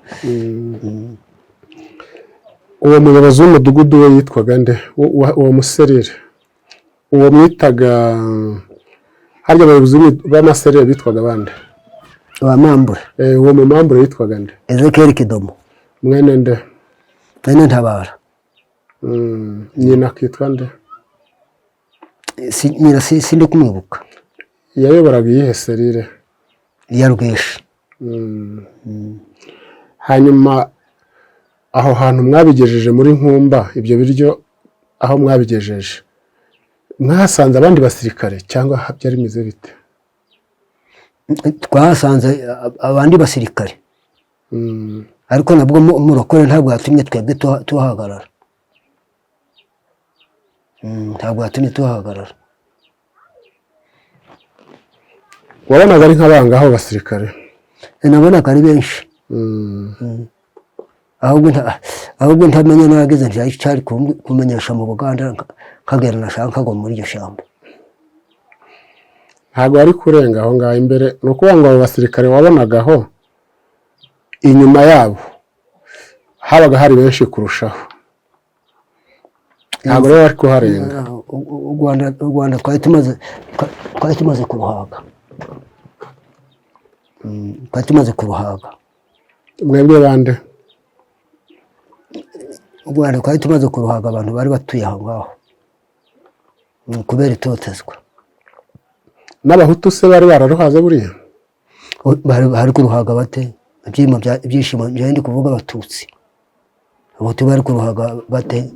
Uwo muyobozi w'umudugudu we yitwaga nde? Uwo muserire, uwo mwitaga harya, abayobozi b'amaserire bitwaga bande? Abamambure. Uwo mumambure yitwaga nde? Ezekiel Kidomo. Mwene nde? Mwene Ntabara. Nyina akitwa nde? Nyina sindi kumwibuka. Yayoboraga iyihe serire? Iya Rweshi. Hanyuma aho hantu mwabigejeje muri Nkumba, ibyo biryo aho mwabigejeje mwahasanze abandi basirikare cyangwa byari bimeze bite? Twahasanze abandi basirikare, ariko nabwo murokore ntabwo yatumye twebwe tuhagarara. Ntabwo yatumye tuhagarara. Wabonaga ari nk'abangaho basirikare? Nabonaga ari benshi. Ahubwo ntamenya nageze nticyari kumenyesha mu Buganda, nkagera nashaka nkagwa muri iryo shyamba. Ntabwo wari kurenga aho ngaho imbere. Ni ukuvuga ngo abo basirikare wabonagaho inyuma yabo habaga hari benshi kurushaho, ntabwo rero wari kuharenga. U Rwanda twari tumaze kuruhaga. Twari tumaze kuruhaga. Mwebwe bande? U Rwanda twari tumaze kuruhaga, abantu bari batuye aho ngaho, kubera itotezwa. N'abahutu se bari bararuhaze buriya? Bari kuruhaga bate? Ibyishimo njyewe ndi kuvuga abatutsi, abahutu bari kuruhaga bate?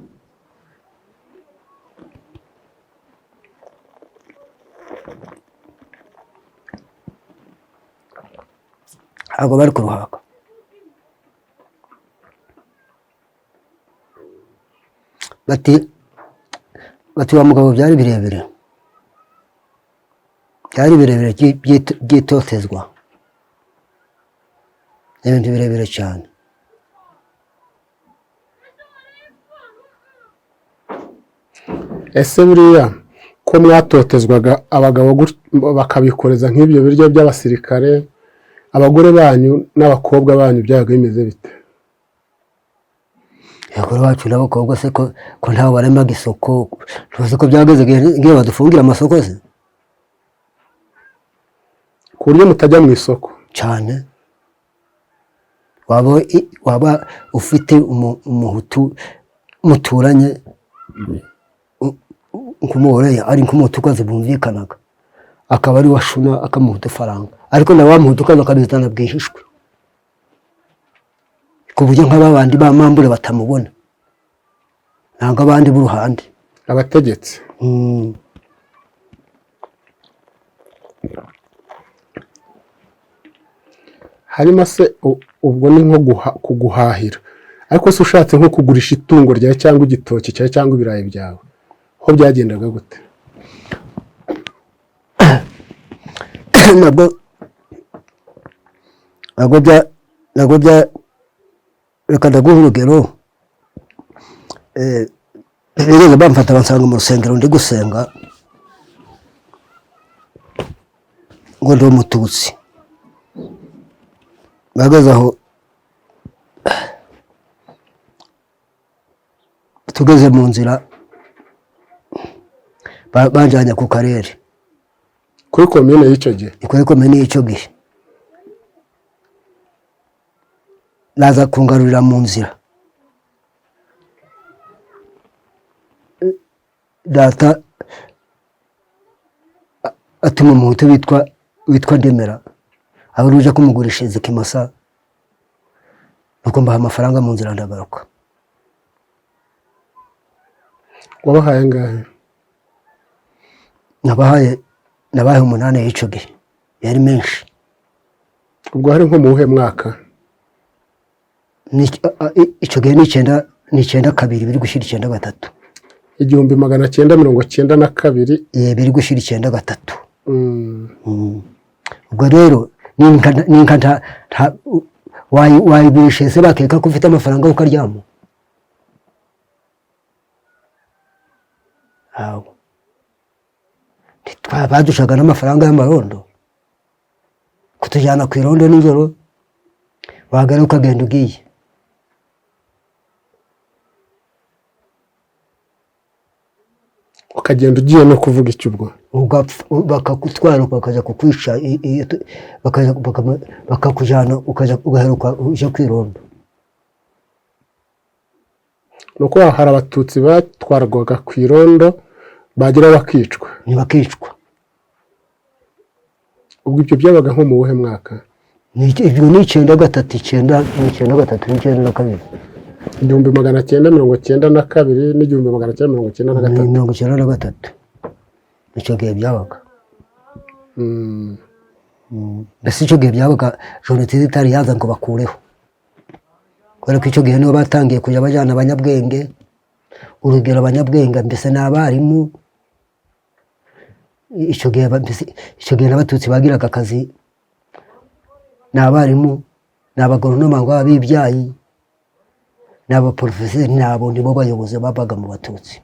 Ntabwo bari kuruhaga. Bati wa mugabo byari birebire, byari birebire by'itotezwa, ibintu birebire cyane. Ese buriya ko mwatotezwaga abagabo bakabikoreza nk'ibyo biryo by'abasirikare, abagore banyu n'abakobwa banyu byabaga bimeze bite? Abagore bacu n'abakobwa se ko ntawe baremaga isoko, ntuzi ko byageze igihe badufungira amasoko se? Ku buryo mutajya mu isoko? Cyane. Waba ufite umuhutu muturanye nk'umugore ari nk'umuhutukazi bumvikanaga, akaba ari washuna akamuha udufaranga, ariko na wa muhutukazi akabizana bwihishwe, ku buryo nk'aba bandi ba mambure batamubona, ntabwo abandi b'uruhande. Abategetsi. Hanyuma se ubwo ni nko kuguhahira, ariko se ushatse nko kugurisha itungo ryawe cyangwa igitoki cyawe cyangwa ibirayi byawe, ho byagendaga gute? Ntabwo bya reka ndaguha urugero. Bigeze bamfata bansanga mu rusengero ndi gusenga, ngo ndi umututsi. Bahagaze aho tugeze mu nzira banjyanye ku karere, kuri komine y'icyo gihe. Kuri komine y'icyo gihe, naza kungarurira mu nzira. Data atuma umuhutu witwa Ndemera, aho uje kumugurishiriza ikimasa, nuko mbaha amafaranga mu nzira ndagaruka. Wabahaye angahe? Nabahaye 8 y'icyo gihe, yari menshi. Ubwo hari nko mu wuhe mwaka? Icyo gihe ni 92 biri gushyira 93. 1992. Biri gushyira 93. Ubwo rero ninka wayigurisha se bakeka ko ufite amafaranga ukaryama? Badushaga n'amafaranga y'amarondo, kutujyana ku irondo nijoro, wagaruka ukagenda ugiye. Ukagenda ugiye no kuvuga icyo ubwo? Ugapfa, bakakutwara bakajya kukwica, bakakujyana ukajya ugaheruka ujya kwironda. Ni uko hari Abatutsi batwarwaga ku irondo, bagera bakicwa? Ntibakicwa. Ubwo ibyo byabaga nko mu wuhe mwaka? Ibyo ni 93, 99, 92. 1992 n'1993? 93, icyo gihe byabaga. Mbese icyo gihe byabaga jenoside itari yaza ngo bakureho, kubera ko icyo gihe nibo batangiye kujya bajyana abanyabwenge. Urugero, abanyabwenge mbese ni abarimu. Icyo gihe mbese icyo gihe n'Abatutsi bagiraga akazi ni abarimu, ni abagoronoma ngo b'ibyayi, ni abaporofeseri, ni abo nibo bayobozi babaga mu Batutsi,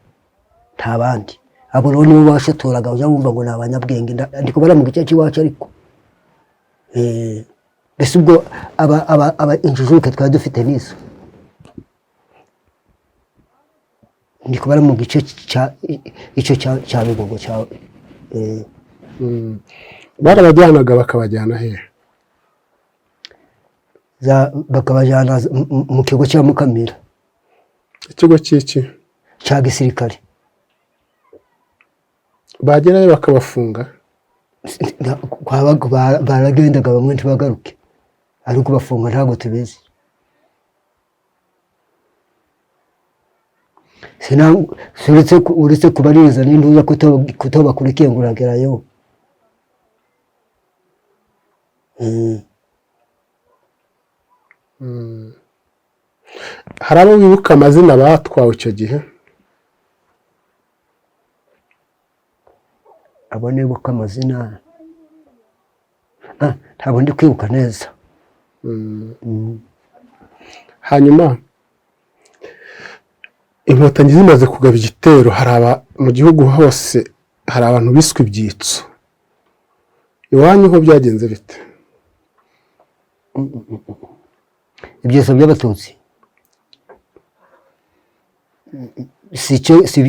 nta bandi. Abo rero nibo bashotoraga, ujya wumva ngo ni abanyabwenge. Ndi kubara mu gice cy'iwacu, ariko mbese ubwo aba injijuke twari dufite n'izo ndi kubara mu gice cya icyo cya Bigogwe cya. Barabajyanaga bakabajyana hehe? Bakabajyana mu kigo cya Mukamira. Ikigo cy'iki? Cya gisirikare. Bagerayo bakabafunga? Baragendaga bamwe ntibagaruke, ariko bafunga ntabwo tubizi. Uretse kubaririza n'intuza kutabakurikiye ngo uragerayo. Hari abo wibuka amazina batwawe icyo gihe? Abo nibuka amazina, ntabwo ndi kwibuka neza. Hanyuma Inkotanyi zimaze kugaba igitero, hari aba mu gihugu hose hari abantu biswe ibyitso. Iwanyu ho byagenze bite? Ibyitso by'Abatutsi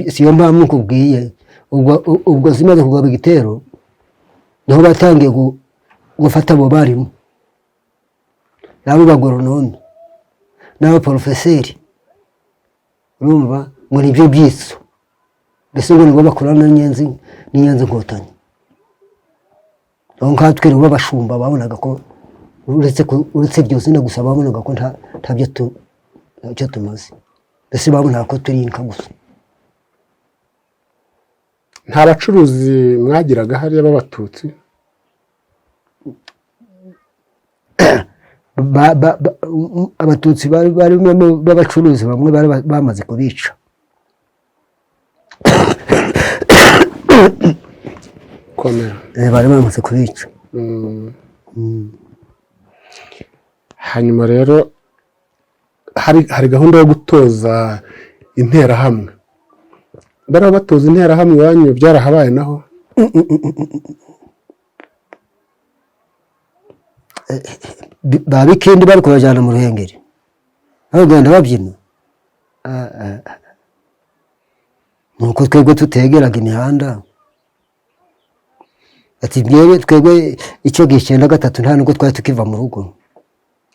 si yo mpamvu nkubwiye. Ubwo zimaze kugaba igitero niho batangiye gufata abo barimu n'abo bagoronome n'abaporofeseri, urumva ngo nibyo byitso, mbese ngo nibo bakorana n'Inyenzi Inkotanyi. Aho nkatwe rero b'abashumba babonaga ko uretse iryo zina gusa, babonaga ko nta byo ntacyo tumaze, mbese babonaga ko turi inka gusa. Nta bacuruzi mwagiraga hariya b'Abatutsi? Abatutsi bari barimo b'abacuruzi bamwe bari bamaze kubica. Komera. Bari bamaze kubica. Hanyuma rero hari gahunda yo gutoza Interahamwe. Bariya batoza Interahamwe iwanyu byarahabaye naho? Ba Bikindi bari kubajyana mu Ruhengeri bagenda babyina. Ah, ah, ah. Nuko twebwe tutegeraga imihanda, ati mwewe twebwe icyo gihe 93 nta nubwo twari tukiva mu rugo.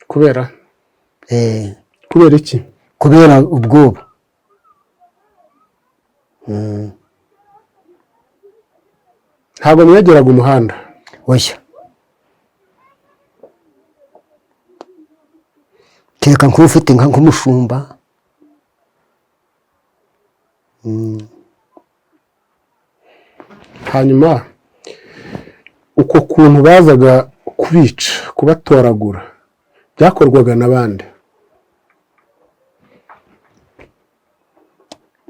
Kubera? Kubera iki? Kubera ubwoba. Ntabwo mwegeraga umuhanda? Oya, kereka nkuba ufite inka nk'umushumba. Hanyuma uko kuntu bazaga kubica, kubatoragura, byakorwaga n'abandi?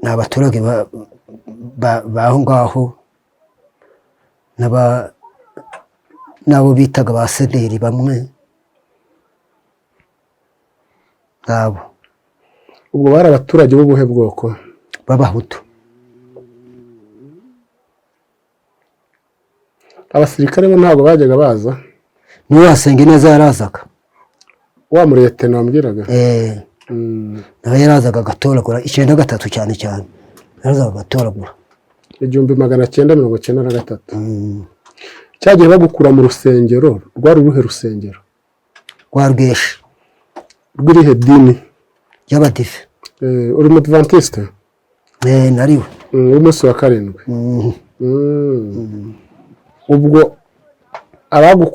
Ni abaturage b'aho ngaho n'abo bitaga ba sederi bamwe ngabo. Ubwo bari abaturage b'ubuhe bwoko? B'Abahutu. Abasirikare bo ntabwo bajyaga baza? N'uwasenga neza yarazaga. Wa muriyetena wambwiraga? Eh. Nawe yarazaga agatoragura 93 cyane cyane, yarazaga agatoragura. 1993. Cyagiye bagukura mu rusengero, rwari uruhe rusengero? Rwa Rweshi. Rw'irihe dini? Y'abadive. Uri umudivantiste? Nariwe. W'umunsi wa karindwi? Mm. Ubwo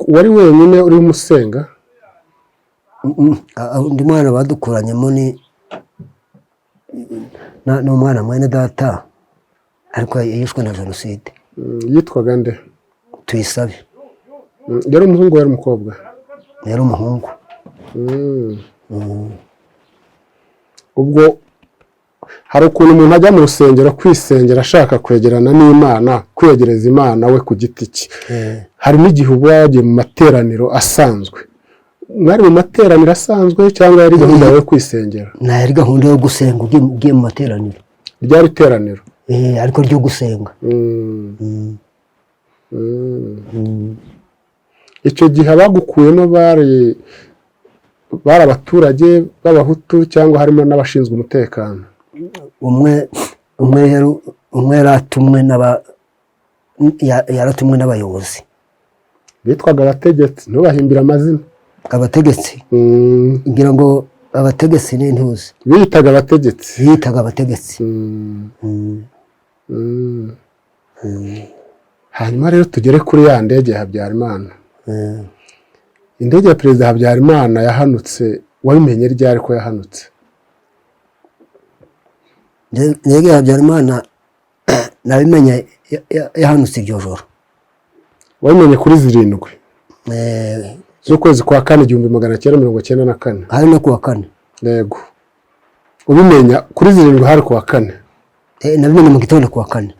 wari wenyine urimo usenga? Mm. Undi mwana badukuranyemo ni umwana mwene data, ariko yishwe na jenoside. Yitwaga nde? Tuyisabe. Yari umuhungu, yari umukobwa? Yari umuhungu. Ubwo hari ukuntu umuntu ajya mu rusengero kwisengera, ashaka kwegerana n'Imana, kwiyegereza Imana we ku giti cye. Hari n'igihe uba wagiye mu materaniro asanzwe. Mwari mu materaniro asanzwe cyangwa yari gahunda yawe yo kwisengera? Nta, yari gahunda yo gusenga, ugiye mu materaniro. Ryari iteraniro? Ariko ryo gusenga. Icyo gihe abagukuyemo bari abaturage b'Abahutu cyangwa harimo n'abashinzwe umutekano? Umwe yaratumwe n'abayobozi. Bitwaga abategetsi, ntubahimbire amazina. Abategetsi. Ngira ngo abategetsi ni intuzi. Biyitaga abategetsi. Biyitaga abategetsi. Hanyuma rero tugere kuri ya ndege ya Habyarimana. Indege ya Perezida Habyarimana yahanutse, wabimenye ryari ko yahanutse? Indege ya Habyarimana nabimenye yahanutse iryo joro. Wabimenye kuri 7 z'ukwezi kwa kane, 1994? Hari no kuwa kane. Yego, ubimenya kuri 7, hari kuwa kane. Nabimenye mu gitondo kuwa kane.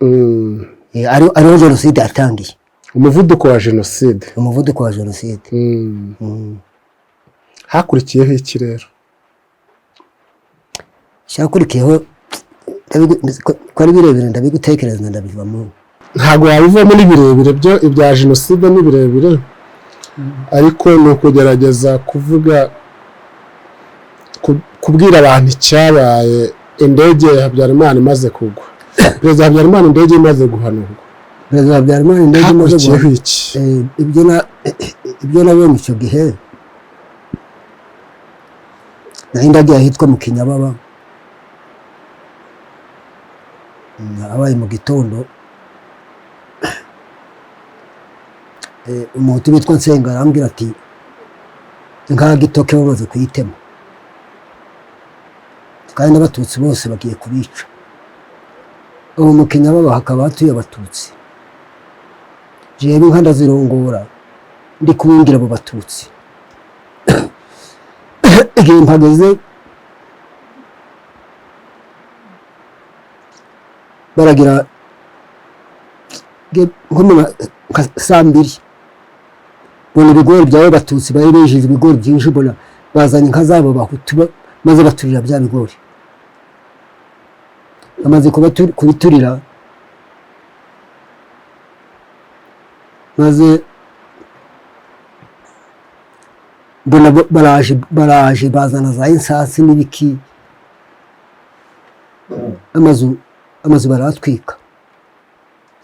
Ariho jenoside yatangiye. Umuvuduko wa jenoside. Umuvuduko wa jenoside. Hakurikiyeho iki rero? Cyakurikiyeho ko ari birebire, ndabigutekereza ndabivamo. Ntabwo wabivamo, ni birebire byo, ibya jenoside ni birebire, ariko ni ukugerageza kuvuga, kubwira abantu icyabaye indege ya Habyarimana imaze kugwa, Perezida Habyarimana indege imaze guhanurwa. Perezida Habyarimana indege imaze Hakurikiyeho guhanurwa. iki? Ibyo nabonye icyo gihe, nari ndagiye ahitwa mu Kinyababa. Habaye mu gitondo. Umuhutu witwa Nsenga arambwira ati inka Gitoke bamaze kuyitema, kandi n'Abatutsi bose bagiye kubica. Ubu mu Kinyababa hakaba hatuye Abatutsi. Jewe inka ndazirongora, ndi kubungira abo Batutsi. Igihe mpageze baragira nko mu nka saa mbiri, mbona ibigori by'abo Batutsi bari bejeje ibigori byinshi, mbona bazanye inka zabo Bahutu, maze baturira bya bigori. Bamaze kubiturira, maze mbona baraje bazana za insasi n'ibiki, amazu baratwika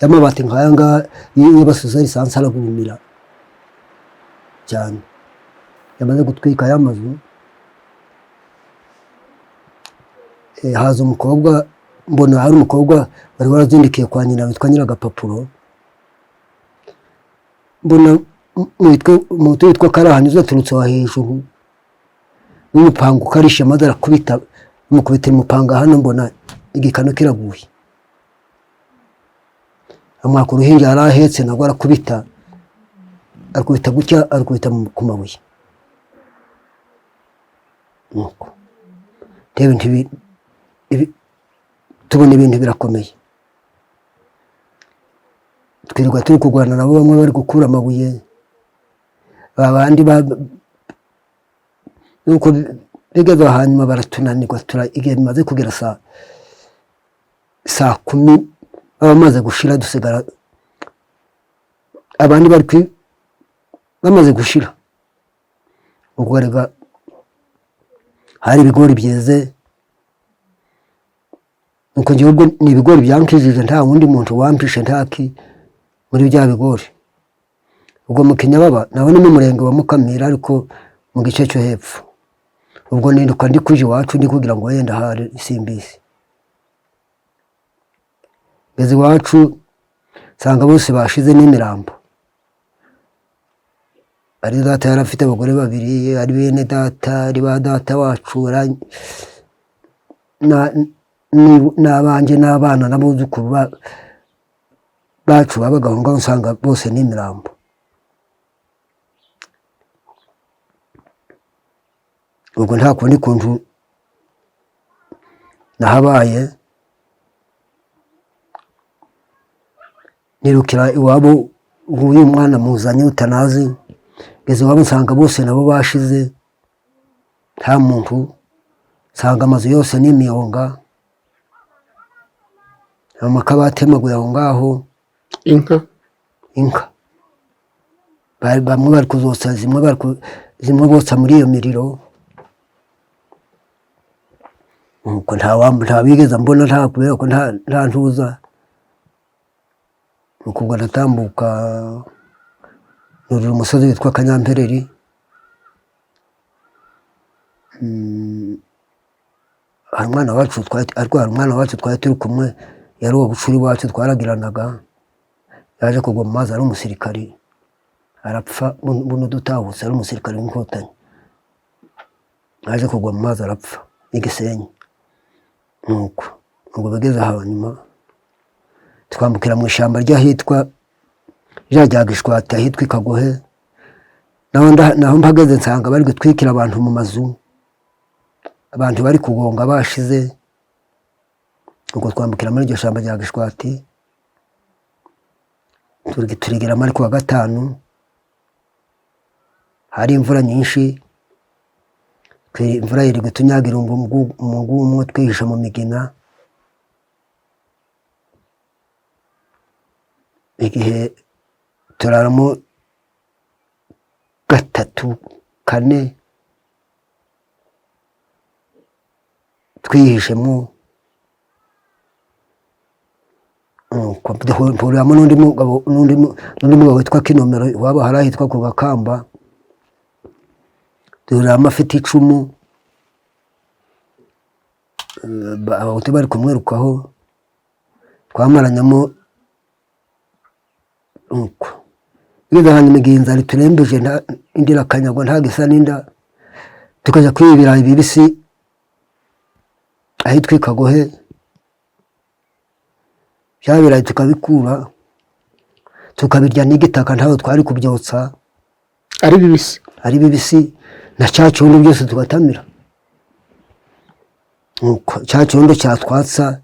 y'amabati nk'aya ngaya. Iyo basuze lisansi aragurumira cyane. Yamaze gutwika aya mazu, haza umukobwa, mbona hari umukobwa wari warazindukiye kwa nyina witwa Nyiragapapuro. Mbona umuhutu witwa Karahanyuze aturutse aho hejuru n'umupanga ukarishe, maze arakubita, amukubitira umupanga hano, mbona igikanu kiraguye. Amwaka uruhinja yari ahetse, nabwo arakubita, arakubita gutya, arakubita ku mabuye. Nuko reba tubona ibintu birakomeye, twirirwa turi kurwana nabo, bamwe bari gukura amabuye, abandi nuko bigeze hanyuma baratunanirwa. Igihe bimaze kugera saa 10, baba bamaze gushira, dusigara abandi bari bamaze gushira. Ubwo rega hari ibigori byeze. Nuko njyewe ubwo ni ibigori byankijije, nta wundi muntu wampishe, ntaki muri bya bigori. Ubwo mu Kinyababa naho ni mu murenge wa Mukamira, ariko mu gice cyo hepfo. Ubwo ninduka ndi kuja iwacu, ndi kugira ngo wenda hari simbizi. Ngeze iwacu nsanga bose bashize n'imirambo. Ari data yari afite abagore babiri, ari bene data, ari ba data wacu, n'abanjye n'abana n'abuzukuru bacu babaga aho ngaho, nsanga bose n'imirambo. Ubwo nta kundi kuntu nahabaye, nirukira iwabo w'uyu mwana muzanye utanazi. Ngeze iwabo nsanga bose nabo bashize, nta muntu, nsanga amazu yose ni imiyonga, amaka batemaguye aho ngaho. Inka? Inka bamwe bari kuzotsa, zimwe botsa muri iyo miriro. Nuko nta wigeze mbona, nta kubera ko nta ntuza. Nuko ubwo ndatambuka nurira umusozi witwa Kanyampereri. Hari umwana wacu twari, ariko hari umwana wacu twari turi kumwe, yari uwo bucuri wacu twaragiranaga, yaje kugwa mu mazi ari umusirikari arapfa. Buno dutahutse ari umusirikari w'inkotanyi, yaje kugwa mu mazi arapfa i Gisenyi. Nuko ubwo bageze hanyuma twambukira mu ishyamba ry'ahitwa rya Gishwati, ahitwa i Kagohe. Naho mpageze nsanga bari gutwikira abantu mu mazu, abantu bari kugonga bashize. Ubwo twambukira muri iryo shyamba rya Gishwati, turigeramo ari kuwa gatanu, hari imvura nyinshi, imvura yirirwa itunyagira umugu umwe, twihisha mu migina. Igihe turaramo 3 4 twihishemo. Mpuriramo n'undi mugabo, n'undi mugabo witwa Kinomero, iwabo hari ahitwa ku Gakamba. Duhuriramo afite icumu, abahutu bari kumwirukaho, twamaranyamo uko. Bigeze hanyuma igihe inzara iturembeje, indi irakanyagwa ntabwo isa n'inda, tukajya kwiba ibirayi bibisi ahitwa i Kagohe. Bya birayi tukabikura tukabirya n'igitaka, ntaho twari kubyotsa, ari bibisi, ari bibisi, na cya cyondo byose tugatamira. Nuko cya cyondo cyatwatsa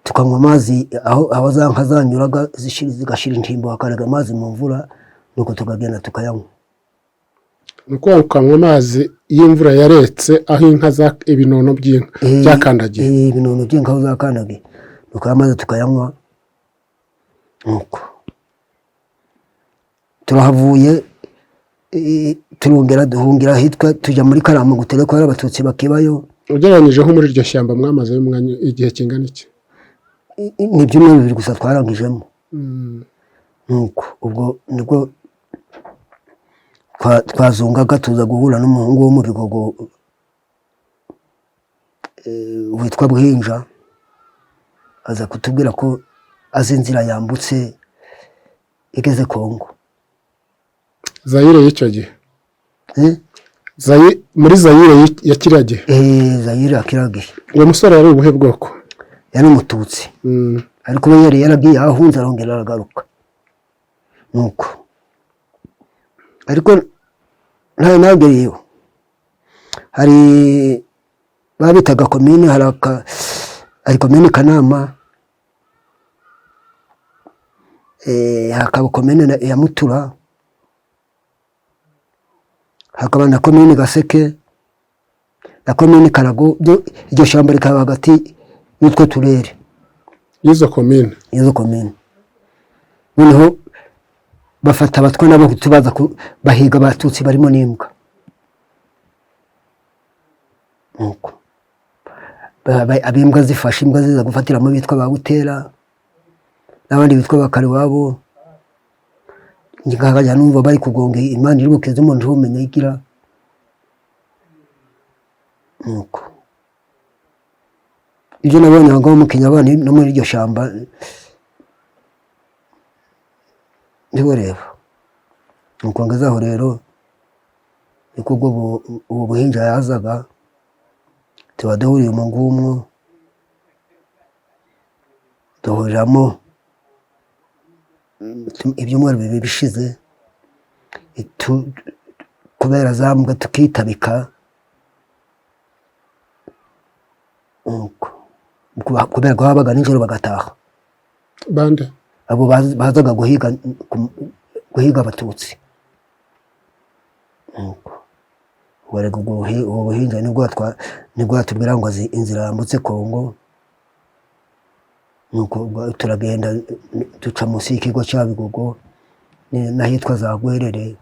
tukanywa amazi aho za nka zanyuraga zigashira intimbo, hakaraga amazi mu mvura, nuko tukagenda tukayanywa. Nuko ukanywa amazi y'imvura yaretse, aho inka za ibinono by'inka byakandagiye. Ibinono by'inka aho zakandagiye, nuko amazi tukayanywa. Nuko turahavuye, turongera duhungira ahitwa, tujya muri Karama gutere ko hari abatutsi bakibayo. Ugereranyije nko muri iryo shyamba mwamaze umwanya igihe kingana iki? Ni ibyumweru 2 gusa twarangijemo. Nuko ubwo nibwo twazungaga tuza guhura n'umuhungu wo mu Bigogo witwa Buhinja, aza kutubwira ko azi inzira yambutse igeze Kongo. Zaire y'icyo gihe? Muri Zaire ya kiriya gihe? Zaire ya kiriya gihe. Uwo musore yari ubuhe bwoko? Yari umututsi. Ariko we yari yaragiye ahunze arongera aragaruka. Nuko ariko ntayo nageriyeyo. Hari babitaga komine, hari komine Kanama, hakaba komine ya Mutura, hakaba na komine Gaseke na komine Karago. Iryo shyamba rikaba hagati y'utwo turere, y'izo komine, y'izo komine. Noneho bafata abatwa n'abahutu baza bahiga abatutsi barimo n'imbwa. Nuko Abimbwa zifashe imbwa ziza gufatiramo bitwa ba Butera n'abandi bitwa Bakariwabo. Nkajya numva bari kugonga, Imana iri bukize umuntu ntumenya igira nuko ibyo nabonye aho ngaho mu Kinyabana no muri iryo shyamba ntibureba. Nuko ngeze aho rero, niko ubwo ubu buhinja yazaga, tuba duhuriye mu ngumwo, duhuriramo ibyumweru 2 bishize, kubera za mbwa tukitabika, kubera ko habaga nijoro bagataha. Bande? Abo bazaga guhiga Abatutsi. Ubwo buhinja nibwo batubwira ngo inzira yambutse Kongo. Nuko turagenda duca munsi y'ikigo cya Bigogo n'ahitwa za Gwerere,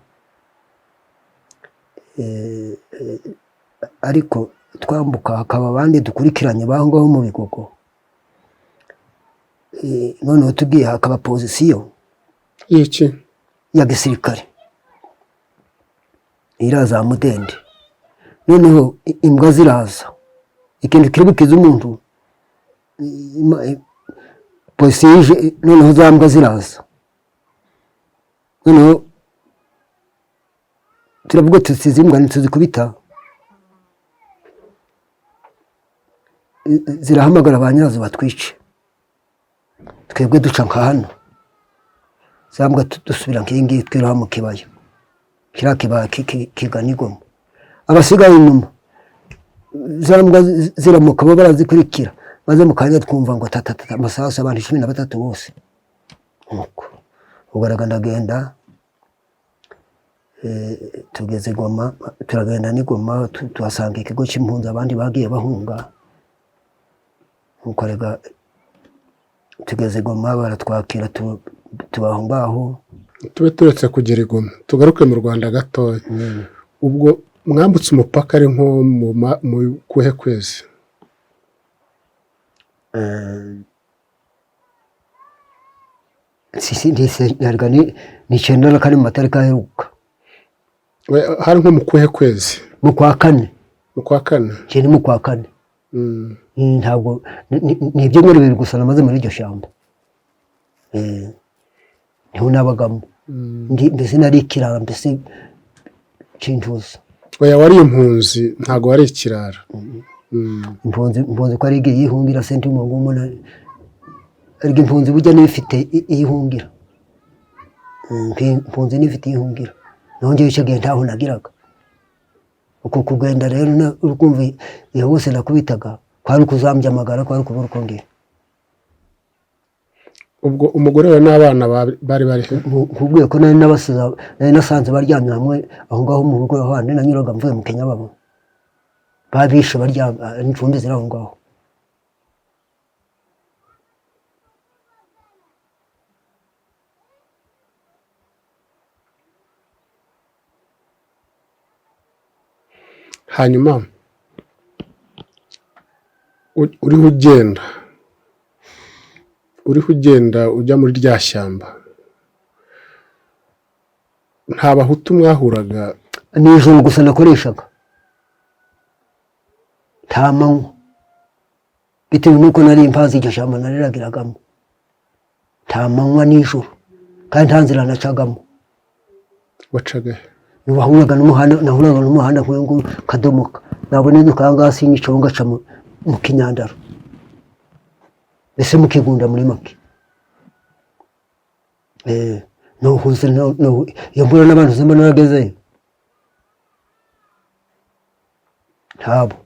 ariko twambuka hakaba abandi dukurikiranye baho ngaho mu Bigogo. Noneho tugiye hakaba pozisiyo y'iki? Ya gisirikare iraza Mudende. Noneho imbwa ziraza, ikintu kiri bukize umuntu, polisi yije, noneho za mbwa ziraza. Noneho turavuga tuti izi mbwa ntituzikubita, zirahamagara ba nyirazo batwice, twebwe duca nka hano, za mbwa dusubira nk'iyi ngiyi twiroha mu kibaya, kiriya kibaya kigana i Goma. Abasigaye inyuma za mbwa ziramuka bo barazikurikira, maze mu kanya twumva ngo tatatata amasasu, abantu 13 bose. Nuko ubwo ndagenda, tugeze Goma, turagenda n'i Goma, tuhasanga ikigo cy'impunzi, abandi bagiye bahunga. Nuko rega tugeze Goma baratwakira, tubaho ngaho. Tube turetse kugera i Goma, tugaruke mu Rwanda gatoya. Ubwo mwambutse umupaka ari nko mu kuhe kwezi? Ni 94 mu matariki aheruka. Hari nko mu kuhe kwezi? Mu kwa kane. Mu kwa kane? Ni mu kwa kane. Ntabwo ni ibyumweru 2 gusa namaze muri iryo shyamba. Niho nabagamo. Mbese nari ikirara, mbese cy'intuza. Oya, wari impunzi, ntabwo wari ikirara. Impunzi ko ari igihe yihungira senti mu ngumu, ariko impunzi burya niyo ifite iyihungira. Impunzi niyo ifite iyihungira. Naho njyewe icyo gihe ntaho nagiraga. Uko kugenda rero urukumva iyo hose nakubitaga kwari ukuzambya amagara, kwari ukubura uko ngira. Ubwo umugore wawe n'abana bari bari he? Nkubwiye ko nari nabasize, nari nasanze baryamye hamwe aho ngaho mu rugo aho handi nanyuraga mvuye mu Kenya, babo babishe baryamye, incumbi ziri aho ngaho. Hanyuma uriho ugenda, uriho ugenda ujya muri rya shyamba, nta Bahutu mwahuraga? Ni ijoro gusa nakoreshaga, nta manywa, bitewe n'uko nari mpazi iryo shyamba nariragiragamo, nta manywa nijoro, kandi nta nzira nacagamo. Wacaga he? Nahuraga n'umuhanda, nahuraga n'umuhanda nk'uyu nguyu kadomoka, nabona inzu kangaha sinyicaho ngaca mu Kinyandaro, mbese mu Kigunda muri make. Nuhuze iyo mpura n'abantu simba naragezeyo, ntabo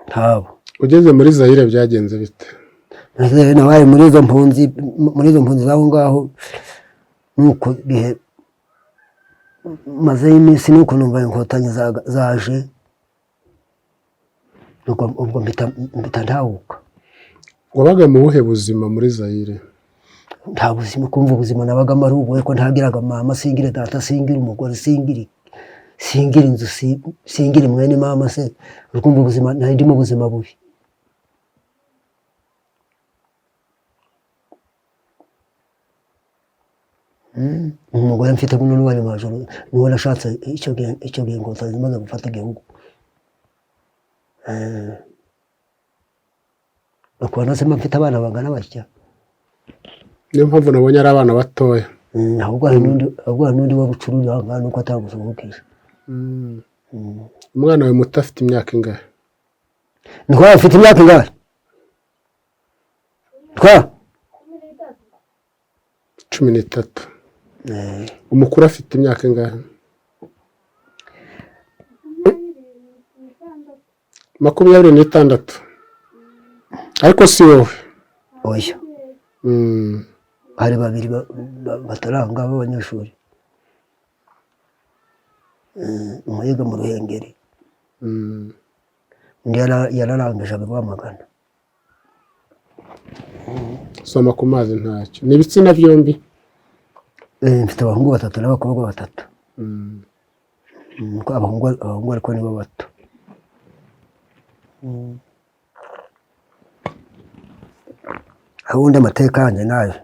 ntabo. Ugeze muri Zaire byagenze bite? Nabaye muri izo mpunzi, muri izo mpunzi z'aho ngaho, nuko gihe mazeyo iminsi, nuko numva inkotanyi zaje, nuko ubwo mpita ntahuka. Wabaga mu buhe buzima muri Zaire? Nta buzima, kumva ubuzima nabagamo ari ubuhe, ko ntagiraga mama, singira data, singira umugore, singira Singira inzu, singira mwene mama se. Urukumva ubuzima nari ndimo, ubuzima bubi. Umugore mfite buno n'uwari majoro, niwe nashatse icyo gihe, icyo gihe Inkotanyi zimaze gufata igihugu. Ukabona se mba mfite abana bangana batya? Niyo mpamvu nabonye ari abana batoya. Ahubwo hari n'undi, ahubwo hari n'undi w'abucuruzi aha ngaha, nuko atagusuhukije. Umwana wawe muto afite imyaka ingahe? Ntwara afite imyaka ingahe? Ntwara? 13. Umukuru afite imyaka ingahe? 26, ariko si wowe? Oya. Hari babiri bataranga b'abanyeshuri. Umwe yiga mu Ruhengeri, undi yararangije aba Rwamagana. Soma ku mazi ntacyo. Ni ibitsina byombi? Mfite abahungu batatu n'abakobwa batatu. Ko abahungu ariko nibo bato. Ubundi amateka yanjye nayo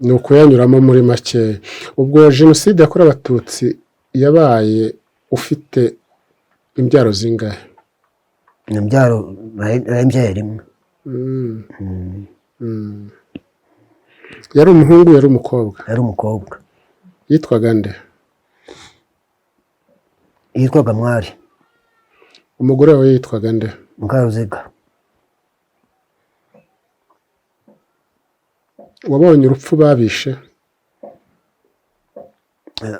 Ni ukuyanyuramo muri make. Ubwo jenoside yakorewe Abatutsi yabaye ufite imbyaro zingahe? Ni imbyaro nari mbyaye rimwe. Yari umuhungu, yari umukobwa? Yari umukobwa. Yitwaga nde? Yitwaga Mwari. Umugore wawe yitwaga nde? Mukaruziga. Wabonye urupfu babishe?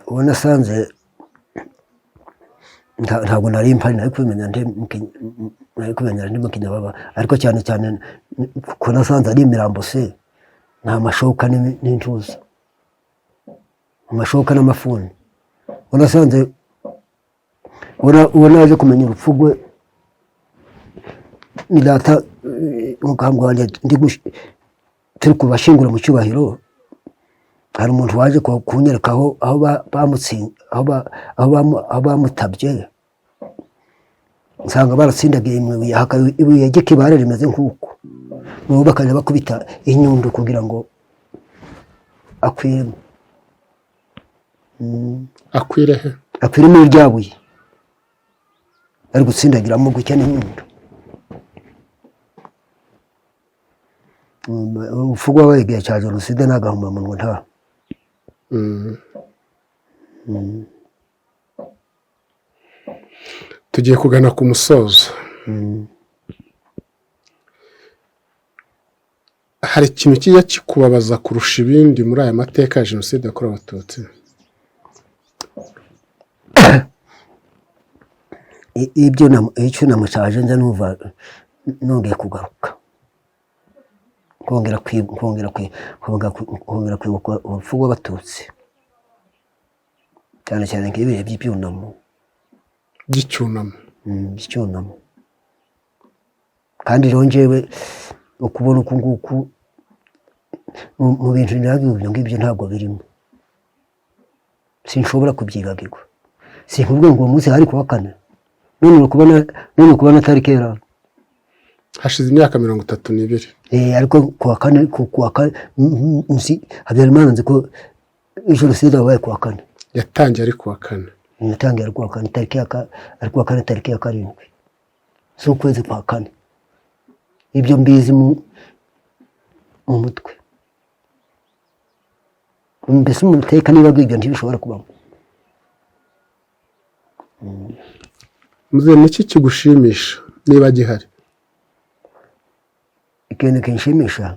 Uwo nasanze ntabwo nari mpari, nari kubimenya ndi nari kubimenya ndi mu Kinyababa, ariko cyane cyane kuko nasanze ari imirambo se, ni amashoka n'intuza, amashoka n'amafuni. Uwo nasanze, uwo naje kumenya urupfu rwe ni data, umukambwe wanjye, turi kubashyingura mu cyubahiro. Hari umuntu waje kunyereka aho aho bamutabye, nsanga baratsindagiye mu ibuye, hakaba ibuye ry'ikibare rimeze nk'uko, nubu bakajya bakubita inyundo kugira ngo akwiremo. Akwire he? Akwire muri rya buye bari gutsindagiramo gutya n'inyundo. Urupfu rwabaye igihe cya jenoside ni agahomamunwa nta Tugiye kugana ku musozo. Hari ikintu kijya kikubabaza kurusha ibindi muri aya mateka ya jenoside yakorewe Abatutsi? Ibyo icyunamo cyaje nza numva nongeye kugaruka, kongera kwibuka urupfu rw'Abatutsi, cyane cyane nk'ibihe by'ibyunamo. By'icyunamo. By'icyunamo. Kandi rero njyewe ukubona uku nguku mu bintu nabyo, ibyo ngibyo ntabwo birimo, sinshobora kubyibagirwa. Sinkubwiye ngo uwo munsi hari kuwa kane, none uri kubona atari kera. Hashize imyaka 32. Ariko kuwa kane, kuwa kane nzi Habyarimana, nzi ko jenoside yabaye kuwa kane. Yatangiye ari kuwa kane. Yatangiye ari kuwa kane, tariki ya ari kuwa kane, tariki ya 7 z'ukwezi kwa kane. Ibyo mbizi mu mutwe, mbese mu mateka niba ibyo ntibishobora kubamo. Muzehe, ni iki kigushimisha niba gihari? Ikintu kinshimisha,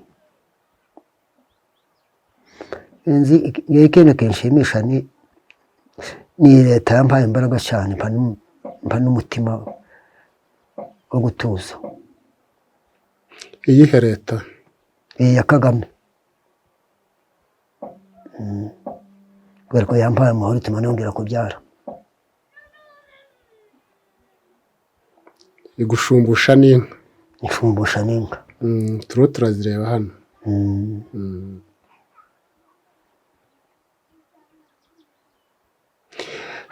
nzi ikintu kinshimisha ni leta yampaye imbaraga cyane, mpa n'umutima wo gutuza. Iyihe leta? Iyi ya Kagame. Kubera ko yampaye amahoro ituma nongera kubyara. Igushumbusha n'inka. Inshumbusha n'inka. Turiho turazireba hano.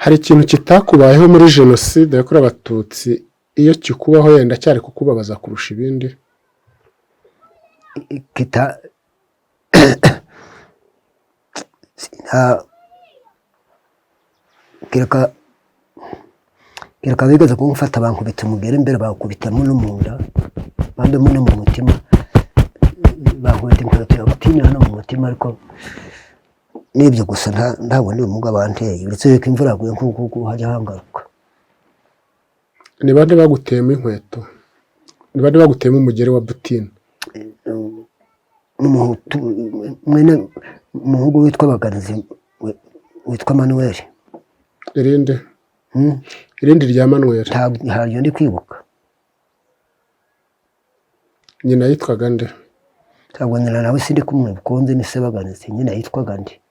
Hari ikintu kitakubayeho muri Jenoside yakorewe Abatutsi, iyo kikubaho yenda cyari kukubabaza kurusha ibindi? Kita nta kereka bigeze kumfata bankubita umugeri imbere, bankubitamo no mu nda, bambemo no mu mutima, bankubita inkweto ya butini hano mu mutima. Ariko n'ibyo gusa, nta bundi bumuga banteye, uretse yuko imvura yaguye nk'uku hajya hangaruka. Ni bande baguteyemo inkweto? Ni bande baguteyemo umugeri wa butini? N'umuhutu mwene umuhungu witwa Baganizi, witwa Manuel. Irindi? Hmm? Irindi rya Manuel? Ntaryo ndi kwibuka. Nyina yitwaga nde? Ntabwo nyina nawe sindi kumwibuka. Uwo nzi ni Sebaganizi. Nyina yitwaga nde?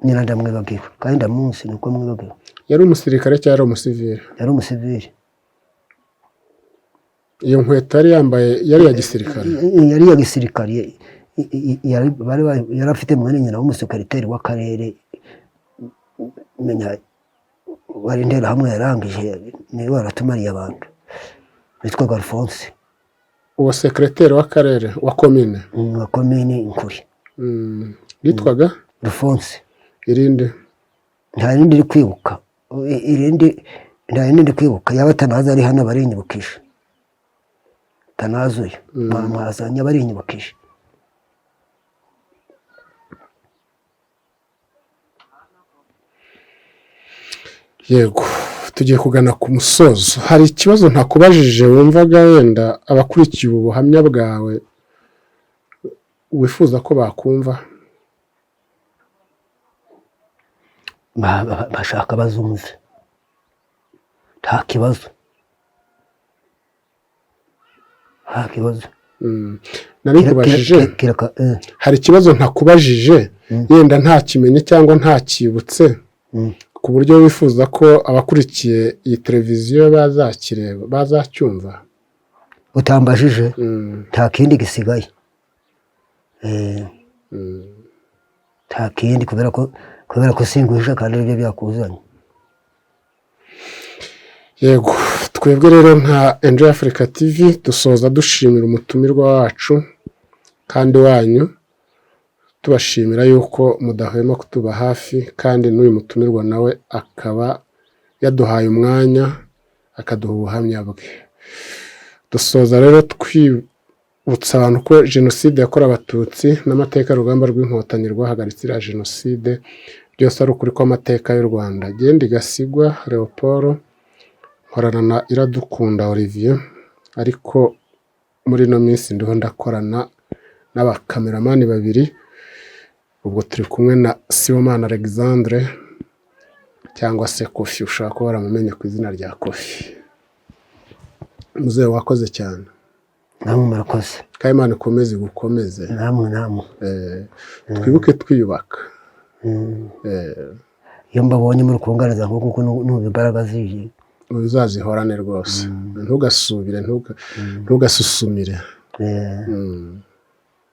Nyina ndamwibagiwe, kandi ndamuzi, nuko mwibagiwe. Yari umusirikare cyangwa yari umusivili? Yari umusivili. Iyo nkweto yari yambaye yari iya gisirikare? Yari iya gisirikare. Yari afite mwene nyina w'umusekereteri w'akarere, menya wari Interahamwe yarangije, niwe waratumariye abantu, witwaga Alphonse. Uwo sekereteri w'akarere, wa komine? Wa komini Nkuri. Yitwaga? Alphonse. Irindi? Nta rindi iri kwibuka. Irindi nta rindi ndi kwibuka. Yaba Tanazi ari hano barinyibukije. Tanazi uyu mwazanye barinyibukije. Yego, tugiye kugana ku musozo. Hari ikibazo ntakubajije wumvaga wenda abakurikiye ubu buhamya bwawe wifuza ko bakumva? Bashaka bazumve, nta kibazo, nta kibazo. Nari nkubajije, hari ikibazo ntakubajije yenda ntakimenye cyangwa ntakibutse, ku buryo wifuza ko abakurikiye iyi televiziyo bazakireba, bazacyumva? Utambajije, nta kindi gisigaye. Nta kindi, kubera ko singuhisha kandi aribyo byakuzanye. Yego, twebwe rero nka Enjoy Africa TV dusoza dushimira umutumirwa wacu kandi wanyu, tubashimira yuko mudahwema kutuba hafi, kandi n'uyu mutumirwa nawe akaba yaduhaye umwanya akaduha ubuhamya bwe. Dusoza rero twibutsa abantu ko Jenoside yakorewe Abatutsi n'amateka y'urugamba rw'Inkotanyi rwahagaritse iriya jenoside byose ari ukuri kw'amateka y'u Rwanda. Genda Gasigwa Leopold, nkorana na Iradukunda Olivier, ariko muri ino minsi ndiho ndakorana n'abakameramani babiri. Ubwo turi kumwe na Sibomana Alexandre cyangwa se Kofi, ushobora kuba waramumenye ku izina rya Kofi. Muzehe, wakoze cyane. Namwe murakoze. Kandi Imana ikomeze igukomeze. Namwe, namwe. Twibuke twiyubaka. Iyo mbabonye muri kunganiza nko kuko numva imbaraga zije. Uzazihorane rwose, ntugasubire, ntugasusumire.